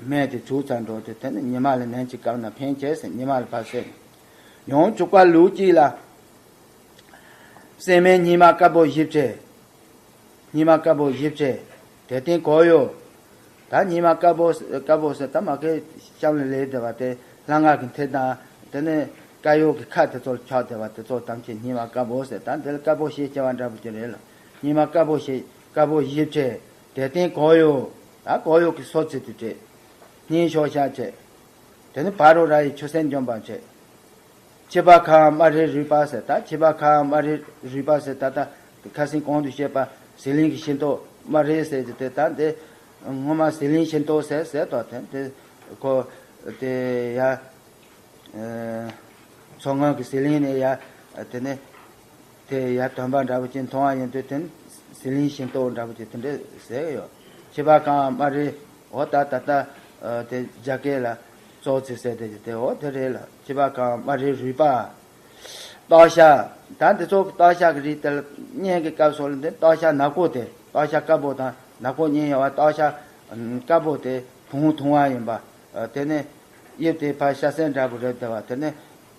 སྨན་དེ་བྱུག་ཚར་འགྲོ་དུས་དེ་ནས་ཉི་མ་ལ་ནན་གྱིས་སྐམ་ན་ཕན་ཆེ་ཟེར། ཉི་མ་ལ་ཕར་བསྲེས་ནས། ཡང་བྱུག་པ་ལུགས་གཅིག་ལ། སྲེད་མེད་སྙིགས་མ་དཀར་པོ་བཞི་བྱས། སྙིགས་མ་དཀར་པོ་བཞི་བྱས། དེ་སྟེང་གང་ཡོད། ད་སྙིགས་མ་དཀར་པོ་དཀར་པོ་ཟེར། ད་མ་གི་གཤམ་ལ་ལེགས་བསྡད་པ་དེ་ལྷ་ང་གི་མཐིལ་དང་། དེ་ནས་དཀར་ཡོལ་གྱི་ཁ་དེ་ཚོ་ལ་ཆགས་བསྡད་པ་དེ་ཚོ་ཐམས་ཅད་སྙིགས་མ་དཀར་པོ་ཟེར། ད་འདི་ལ་དཀར་པོ་ཞེས་བྱ་བ་འདྲ་པོ་ཅིག་རེད་ལ། སྙིགས་མ་དཀར་པོ་ཞེས་དཀར་པོ་བཞི་བྱས། དེ་སྟེང་གང་ཡོད། ད་གང་ཡོད་ཀྱི་སོ་ཚིག་དེ་བྲིས། སྙིང་ཤོག་ཤ་བྱས། དེ་ནས་བ་རོ་ར་ཡི་ཆུ་སེར་འཇོམས་པར་བྱེད། ཕྱི་པ་ཁ་དམར་རིལ་རུས་པ་ཟེར། ད་ཕྱི་པ་ཁ་དམར་རིལ་རུས་པ་ཟེར། ད་ལྟ་ཁ་སང་གོང་དུ་བཤད་པ་ཟི་ལིང་གི་ཤིང་ཏོག་དམར་རིལ་ཟེར་གྱི་དེ། ད་འདི་ངོ་མ་ཟི་ལིང་ཤིང་ཏོག་ཟེར་ཟེར་དོ། དེ་དེ་ཁོ་དེ་ཡ་མཚོ་སྔོན་གྱི་ཟི་ལིང་ནས་ཡ། དེ་ནས་དེ་ཡ་དོན་པ་འདྲ་པོ་ཅིག་མཐོང་བ་ཡིན་དུས་དེ་ཟི་ལིང་ཤིང་ཏོག་འདྲ་པོ་ཅིག་དེ་འདྲ་ཟེར་ཡོད། ཕྱི་པ་ཁ་དམར་རིལ། འོ་ད་ད་ལྟ་དེ་རྒྱ་སྐད་ལ་ཙོག་ཙེ་ཟེར་དེ་དེ། འོ་དེ་རེད་ལ། ཕྱི་པ་ཁ་དམར་རིལ་རུས་པ། སྟག་ཤ། ད་འདི་ཚོ་སྟག་ཤ་གི་རིགས་དེ་ལ་གཉན་གྱི་སྐབས་སོགས་ལ་འདི་སྟག་ཤ་ནག་པོ་དེ། སྟག་ཤ་དཀར་པོ་དང་ནག་པོ་གཉིས་ཡོད་པ། སྟག་ཤ་དཀར་པོ་དེ་བོང་ཐུང་བ་ཡིན་པ། དེ་ནས་དབྱིབས་དེ་ཕར་ཤ་སེར་འདྲ་པོ་རེད་བསྡད་པ། དེ་ནས་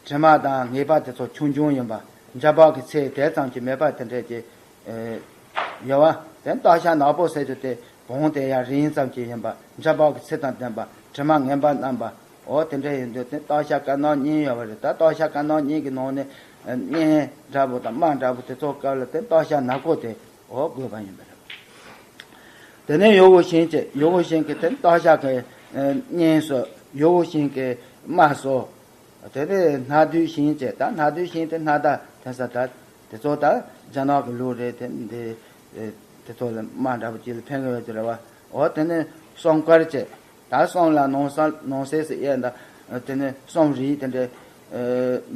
དྲི་མ་དང་ངད་པ་དེ་ཚོ་ཆུང་ཆུང་ཡིན་པ། འཇའ་སྦག་གི་ཚད་དེ་ཙམ་གྱི་མེད་པ་དེ་འདྲས་ཀྱི་ཡོད་པ། དེ་སྟག་ཤ་ནག་པོ་ཟེར་རྒྱུ་དེ་བོང་དེ་ཡང་རིང་ཙམ་གྱི་ཡིན་པ། འཇའ་སྦག་གི་ཚད་དང་ལྡན་པ། དྲི་མ་ངན་པ་རྣམ་པ། འོ་དེ་འདྲ་ཡིན་དུས་དེ་སྟག་ཤ་དཀར་ནག་གཉིས་ཡོད་པ་རེད། ད་སྟག་ཤ་དཀར་ནག་གཉིས་ཀྱི་ནང་ནས་གཉན་འདྲ་པོ་དང་དམར་འདྲ་པོ་དེ་ཚོ་སྐབས་ལ་དེ་སྟག་ཤ་ནག་པོ་དེ་འོ་དགོས་པ་ཡིན་པ་རེད། དེ་ནས་ཡོ་གོ་ཤིང་བྱས། ཡོ་གོ་ཤིང་གི་དེ་སྟག་ཤ་གི་གཉན་སོགས། ཡོ་གོ་ཤིང་གི་དམར་སོགས། དེ་ནས་སྣ་བདུད་ཤིང་བྱས། ད་སྣ་བདུད་ཤིང་དེ་སྣ་ཟླ་འཐེན་ས། ད་དེ་ཚོ་ད་རྒྱ་ནག་གི་ལུགས་རེད། དེ་འདི་དེ་ཚོ་ལ་དམར་འདྲ་པོ་ཅིག་ལ་ཕན་གི་ཡོད་ཀྱི་རེད་བ། འོ་དེ་ནས་གསུམ་དཀར་བྱས། ད་གསུམ་ལ་ནང་གསེས་ནང་གསེས་སུ་དབྱེ་ད། དེ་ནས་གསུམ་རིགས་དེ་འདྲ་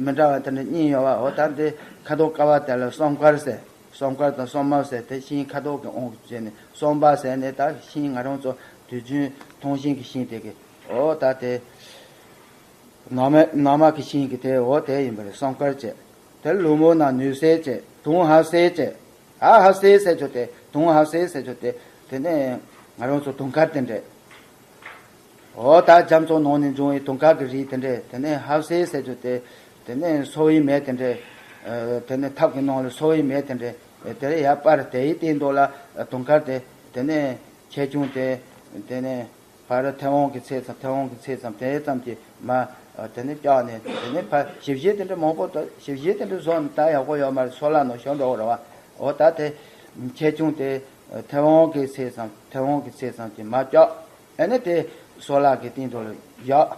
མི་འདྲ་བ་དེ་འདྲ་གཉིས་ཡོད་བ། འོ་ད་འདི་ཁ་དོག་དཀར་བ་དེ་ལ་གསུམ་དཀར་ཟེར། གསུམ་དཀར་དང་གསུམ་དམར་ཟེར་དེ་ཤིང་ཁ་དོག་གི་དབང་གིས་བྱས་ནས། གསུམ་པ་ཟེར་ནས་ད་ཤིང་ང་རང་ཚོ་དུས་རྒྱུན་མཐོང་ཤིང་གི་ཤིང་དེ་གི། འོ་ད་དེ་ནགས་མ་ནགས་མ་གི་ཤིང་གི་དེ། འོ་དེ་ཡིན་པ་རེད། གསུམ་དཀར་བྱས། དེ་ལུང་མོ་ན་ནུས་སེལ་བྱས། དུང་ཧ་སེ་བྱས། ཨ་ཧ་སེ་ཟེར་ཆོག་དེ། དུང་ཧ་སེ་ཟེར་ཆོག་དེ། དེ་ནས་ང་རང་ཚོ་དུང་དཀར་དེ་འདྲས། འོ་ད་རྒྱ་མཚོ་ནང་ནས་འབྱུང་བའི་དུང་དཀར་གྱི་རིགས་དེ་འདྲས། དེ་ནས་ཧ་སེ་ཟེར་ཆོག་དེ། དེ་ནས་སོ་བའི་མེ་དེ་འདྲས། ཨ། དེ་ནས་ཐབ་ཀྱི་ནང་ལ་སོ་བའི་མེ་དེ་འདྲས། དེ་ལ་ཡར་སྤར། དེའི་སྟེང་དུ་ལ་དུང་དཀར་དེ། དེ་ནས་ཁྱེའུ་ཆུང་དེ། དེ་ནས་ཕར་མཐེ་བོང་གི་ཚད་ཙམ། མཐེ་བོང་གི་ཚད་ཙམ་དེ་ཙམ་གྱིས་མར། ཨ། དེ་ནས་བཀྱགས་ནས། དེ་ནས་ཕར་ཞིབ་བཤེར་དེ་འདྲ་མང་པོ་དང་། ཞིབ་བཤེར་དེ་འདྲ་བཟོ་ནས་ད་ཡག་པོ་ཡོད་མ་རེད། སོལ་རླངས་ནང་ཤོར་འགྲོ་གི་རེད་བ། འོ་ད་དེ་ཁྱེའུ་ཆུང་དེ་མཐེ་བོང་གི་ཚད་ཙམ། མཐེ་བོང་གི་ཚད་ཙམ་གྱིས་མར་བཀྱགས། ཨ་ནི་དེ་སོལ་རླངས་ཀྱི་སྟེང་དུ་ལ་བཞག་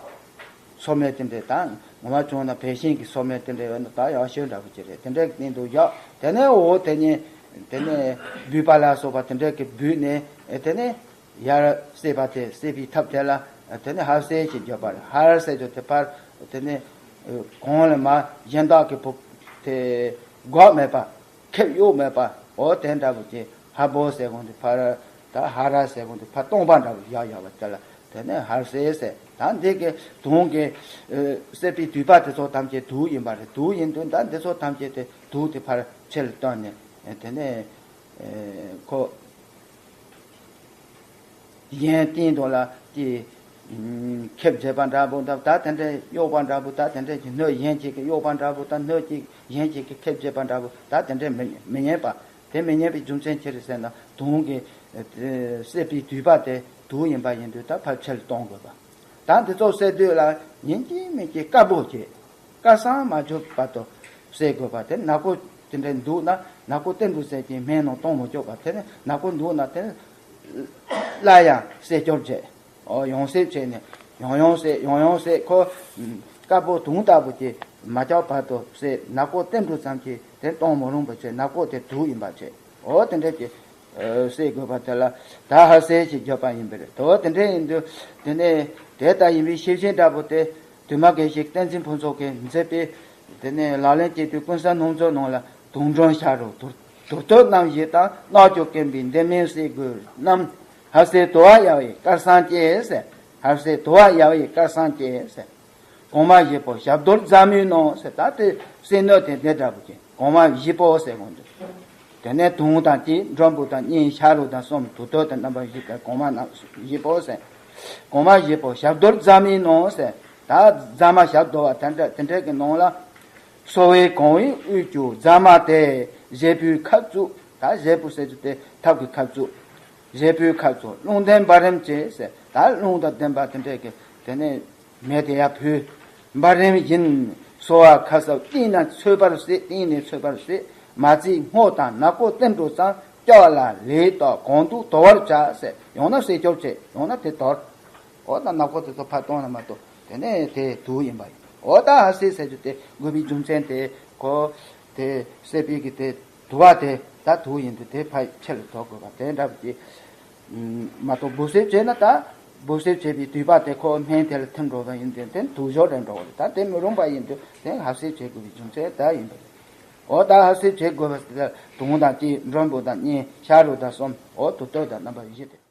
སོ་མེ་དེ་འདྲས་དང་། ངོ་མ་བྱུང་ན་བལ་ཤིང་གི་སོ་མེ་དེ་འདྲས་ཡོད་ན་ད་ཡག་ཤོས་འདྲ་པོ་ཅིག་རེད། དེ་འདྲས་ཀྱི་སྟེང་དུ་བཞག་དེ་ནས་འོ་དེ་ནས། དེ་ནས་སྦུད་པ་ལ་སོགས་པ་དེ་འདྲས་ཀྱིས་སྦུད་ནས། དེ་ནས་ཡར་བསད་པ་དེ། བསད་པའི་ཐབས་དེ་ལ་དེ་ནས་ཧར་བསད་ཅེས་བརྗོད་པ་རེད། ཧར་ཟེར་རྒྱུ་དེ་ཕར། དེ་ནས་གོང་ལ་མར་གཞན་དག་གི་བུ་དེ་འགོག་མེད་པ། ཁེབས་གཡོགས་མེད་པ། འོ་དེ་འདྲ་པོ་ཅིག་ཧ་བོ་ཟེར་གོང་དེ་ཕར། ད་ཧ་ར་ཟེར་གོང་དེ་ཕར་སྟོང་པ་འདྲ་པོ་བཞག་ཡོད་པ་དེ་ལ་དེ་ནས་ཧར་བསད་ཟེར། ད་འདི་གི་དུང་གི། ཨ། བསད་པའི་དུད་པ་དེ་ཚོ་ཐམས་ཅད་དུག་ཡིན་པ་རེད། དུག་ཡིན་དུས་ད་འདི་ཚོ་ཐམས་ཅད་དེ་དུག་དེ་ཕར་ཕྱི་ལ་བཏོན་ནས། དེ་ནས་ཁོ་གཞན་སྟེང་དུ་ལ་དེ་ཁེབས་བྱེད་པ་འདྲ་པོ་དང་། ད་དེ་འདྲའི་གཡོགས་པ་འདྲ་པོ། ད་དེ་འདྲའི་གི་སྣོད་གཞན་ཅིག་གི་གཡོགས་པ་འདྲ་པོ་དང་། སྣོད་ཅིག་གཞན་ཅིག་གི་ཁེབས་བྱེད་པ་འདྲ་པོ། ད་དེ་འདྲའི་མི་མི་ཉན་པ། དེ་མི་ཉན་པའི་རྒྱུ་མཚན་ཅི་རེད་ཟེར་ན། དུང་གི། ཨ། བསད་པའི་དུད་པ་དེ་དུག་ཡིན་པ་ཡིན་དུས་ད་ཕར་ཕྱི་ལ་གཏོང་དགོས་པ། ད་འདི་ཚོ་བསད་དུས་ལ་ཉིན་གཅིག་མིན་གཅིག་དཀར་པོ་བྱེད། དཀར་སང་མ་གྱུར་བར་དུ་བསད་དགོས་པ། དེ་ནག་པོ་དེ་འདྲ་འདུག་ན། ནག་པོ་བསྟན་འགྲོ་ཟེར་གྱི་སྨན་ནང་གཏོང་མི་ཆོག་པ། དེ་ནས་ནག་པོ་འདུག་ན་དེ་སླར་ཡང་བསད་སྐྱོར་བྱེད། འོ། ཡང་བསད་བྱས་ནས་ཡང་ཡང་བསད། ཡང་ཡང་བསད། ཁོ་དཀར་པོ་དུང་ལྟ་བུ་དེ་མ་བཀྱགས་བར་དུ་བསད། ནག་པོ་བསྟན་འགྲོ་ཙམ་གྱིས་དེ་གཏོང་མི་རུང་བ་བྱེད། ནག་པོ་དེ་དུག་ཡིན་པ་བྱེད། འོ་དེ་འདྲ་གྱི་ཨ། བསད་དགོས་པ་དེ་ལ་ད་ཧ་སེ་ཞེས་བརྗོད་པ་ཡིན་པ་རེད། འོ་དེ་འདྲ་ཡིན་དུས་དེ་ནས་དེ་ལྟར་ཡིན་པའི་ཤེས་བཞིན་འདྲ་པོ་དེ་དུ་མ་དགེ་བཤེས་བསྟན་འཛིན་ཕུན་ཚོགས་ཀྱིས་མཛད་པའི་དེ་ནས་ལག་ལེན་གྱི་དུས་ཀུན་གསལ་སྣང་མཛོད་ནང་ལ། དུང་སྒྲོན་ཤ་རུ་དུར་དུར་ཐོད་རྣམ་བཞི་དང་། རྣག་བཅུ་སྐེམ་པའི་འདེབས་སྨན་བསྲེས་དགོས་རྣམས། ཧ་སེ་དུ་བ་ཡལ་བའི་དཀར་སང་སྐྱེས་ཟེར། ཧ་སེ་དུ་བ་ཡལ་བའི་དཀར་སང་སྐྱེས་ཟེར། གོང་མ་བཞི་པོ་ཞབས་རྡོལ་རྫ་མའི་ནང་ཟེར། ད་དེ་བསད་སྣོད་དེ་འདི་འདྲ་པོ་ཅིག་གོང་མ་བཞི་པོ་ཟེར་གོང་དུ། དེ་ནས་དུང་དང་གཅིག་སྒྲོམ་བུ་དང་གཉིས། ཤ་རུ་དང་གསུམ། དུར་ཐོད་དང་རྣམ་པ་བཞི་དང་། གོང་མ་རྣམ་བཞི་པོ་ཟེར། གོང་མ་བཞི་པོ་ཞབས་རྡོལ་རྫ་མའི་ནང་ཟེར། ད་རྫ་མ་ཞབས་རྡོལ་བ་དེ་འདྲ་དེ་འདྲ་གི་ནང་ལ། སོ་བའི་གང་བའི་དབུས་ཀྱི་རྫ་མ་དེ། བཞེས་པོའི་ཁབ་བཙུགས། ད་བཞེས་པོ་ཟེར་རྒྱུ་དེ་ཐབ་ཀྱི་ཁབ་བཙུགས། བཞེས་པོའི་ཁབ་བཙུགས། རླུང་ལྡན་འབར་རིམ་གྱིས་ཟེར། ད་རླུང་དང་ལྡན་པ་དེ་འདྲས་ཀྱི་དེ་ནས་མེ་དེ་ཡར་ཕུལ། འབར་རིམ་བཞིན་སོ་བ་ཁ་སྲབ་གཏིང་ནས་ཚོས་པར་བྱེད། གཏིང་ནས་ཚོས་པར་བྱེད། མ་བརྩིས་སྔོ་དང་ནག་པོ་བསྟན་འགྲོ་ཙམ། སྐྱོ་ལ་ལས་དང་གང་དུ་དོར་བར་བྱ་ཟེར། ཡང་ན་བསད་སྐྱོར་བྱེད། ཡང་ན་དེ་དོར། འོ་ད་ནག་པོ་དེ་ཚོ་ཕར་གཏོང་ན་མ་གཏོགས་དེ་ནས་དེ་དུག་ཡིན་པ་ཡིན། འོ་ད་ཧ་སེ་ཟེར་རྒྱུ་དེ་དགོས་པའི་རྒྱུ་མཚན་དེ། ཁོ་དེ་བསད་པའི་གི་དེ་དུ་བ་དེ་ད་དུག་ཡིན་དུས་དེ་ཕར་ཕྱི་ལ་དོར་དགོས་པ་དེ་འདྲ་བ་ཅིག་མ་གཏོགས་འབུ་བསད་བྱས་ན། ད་འབུ་བསད་བྱས་པའི་དུད་པ་དེ་ཁོ་སྨན་དེ་ལ་ཐིམ་འགྲོ་བ་ཡིན་དུས་དེ་དུག་ཞོར་རེ་འགྲོ་བ་རེད། ད་དེ་མི་རུང་བ་ཡིན་དུས་དེ་ཧ་སེ་བྱེད་དགོས་པའི་རྒྱུ་མཚན་ད་ཡིན་པ་རེད། འོ་ད་ཧ་སེ་བྱེད་དགོས་པ་དེ་དུང་དང་གཅིག་སྒྲོམ་བུ་དང་གཉིས། ཤ་རུ་དང་གསུམ། འོ་དུར་ཐོད་དང་རྣམ་པ་བཞི་དེ།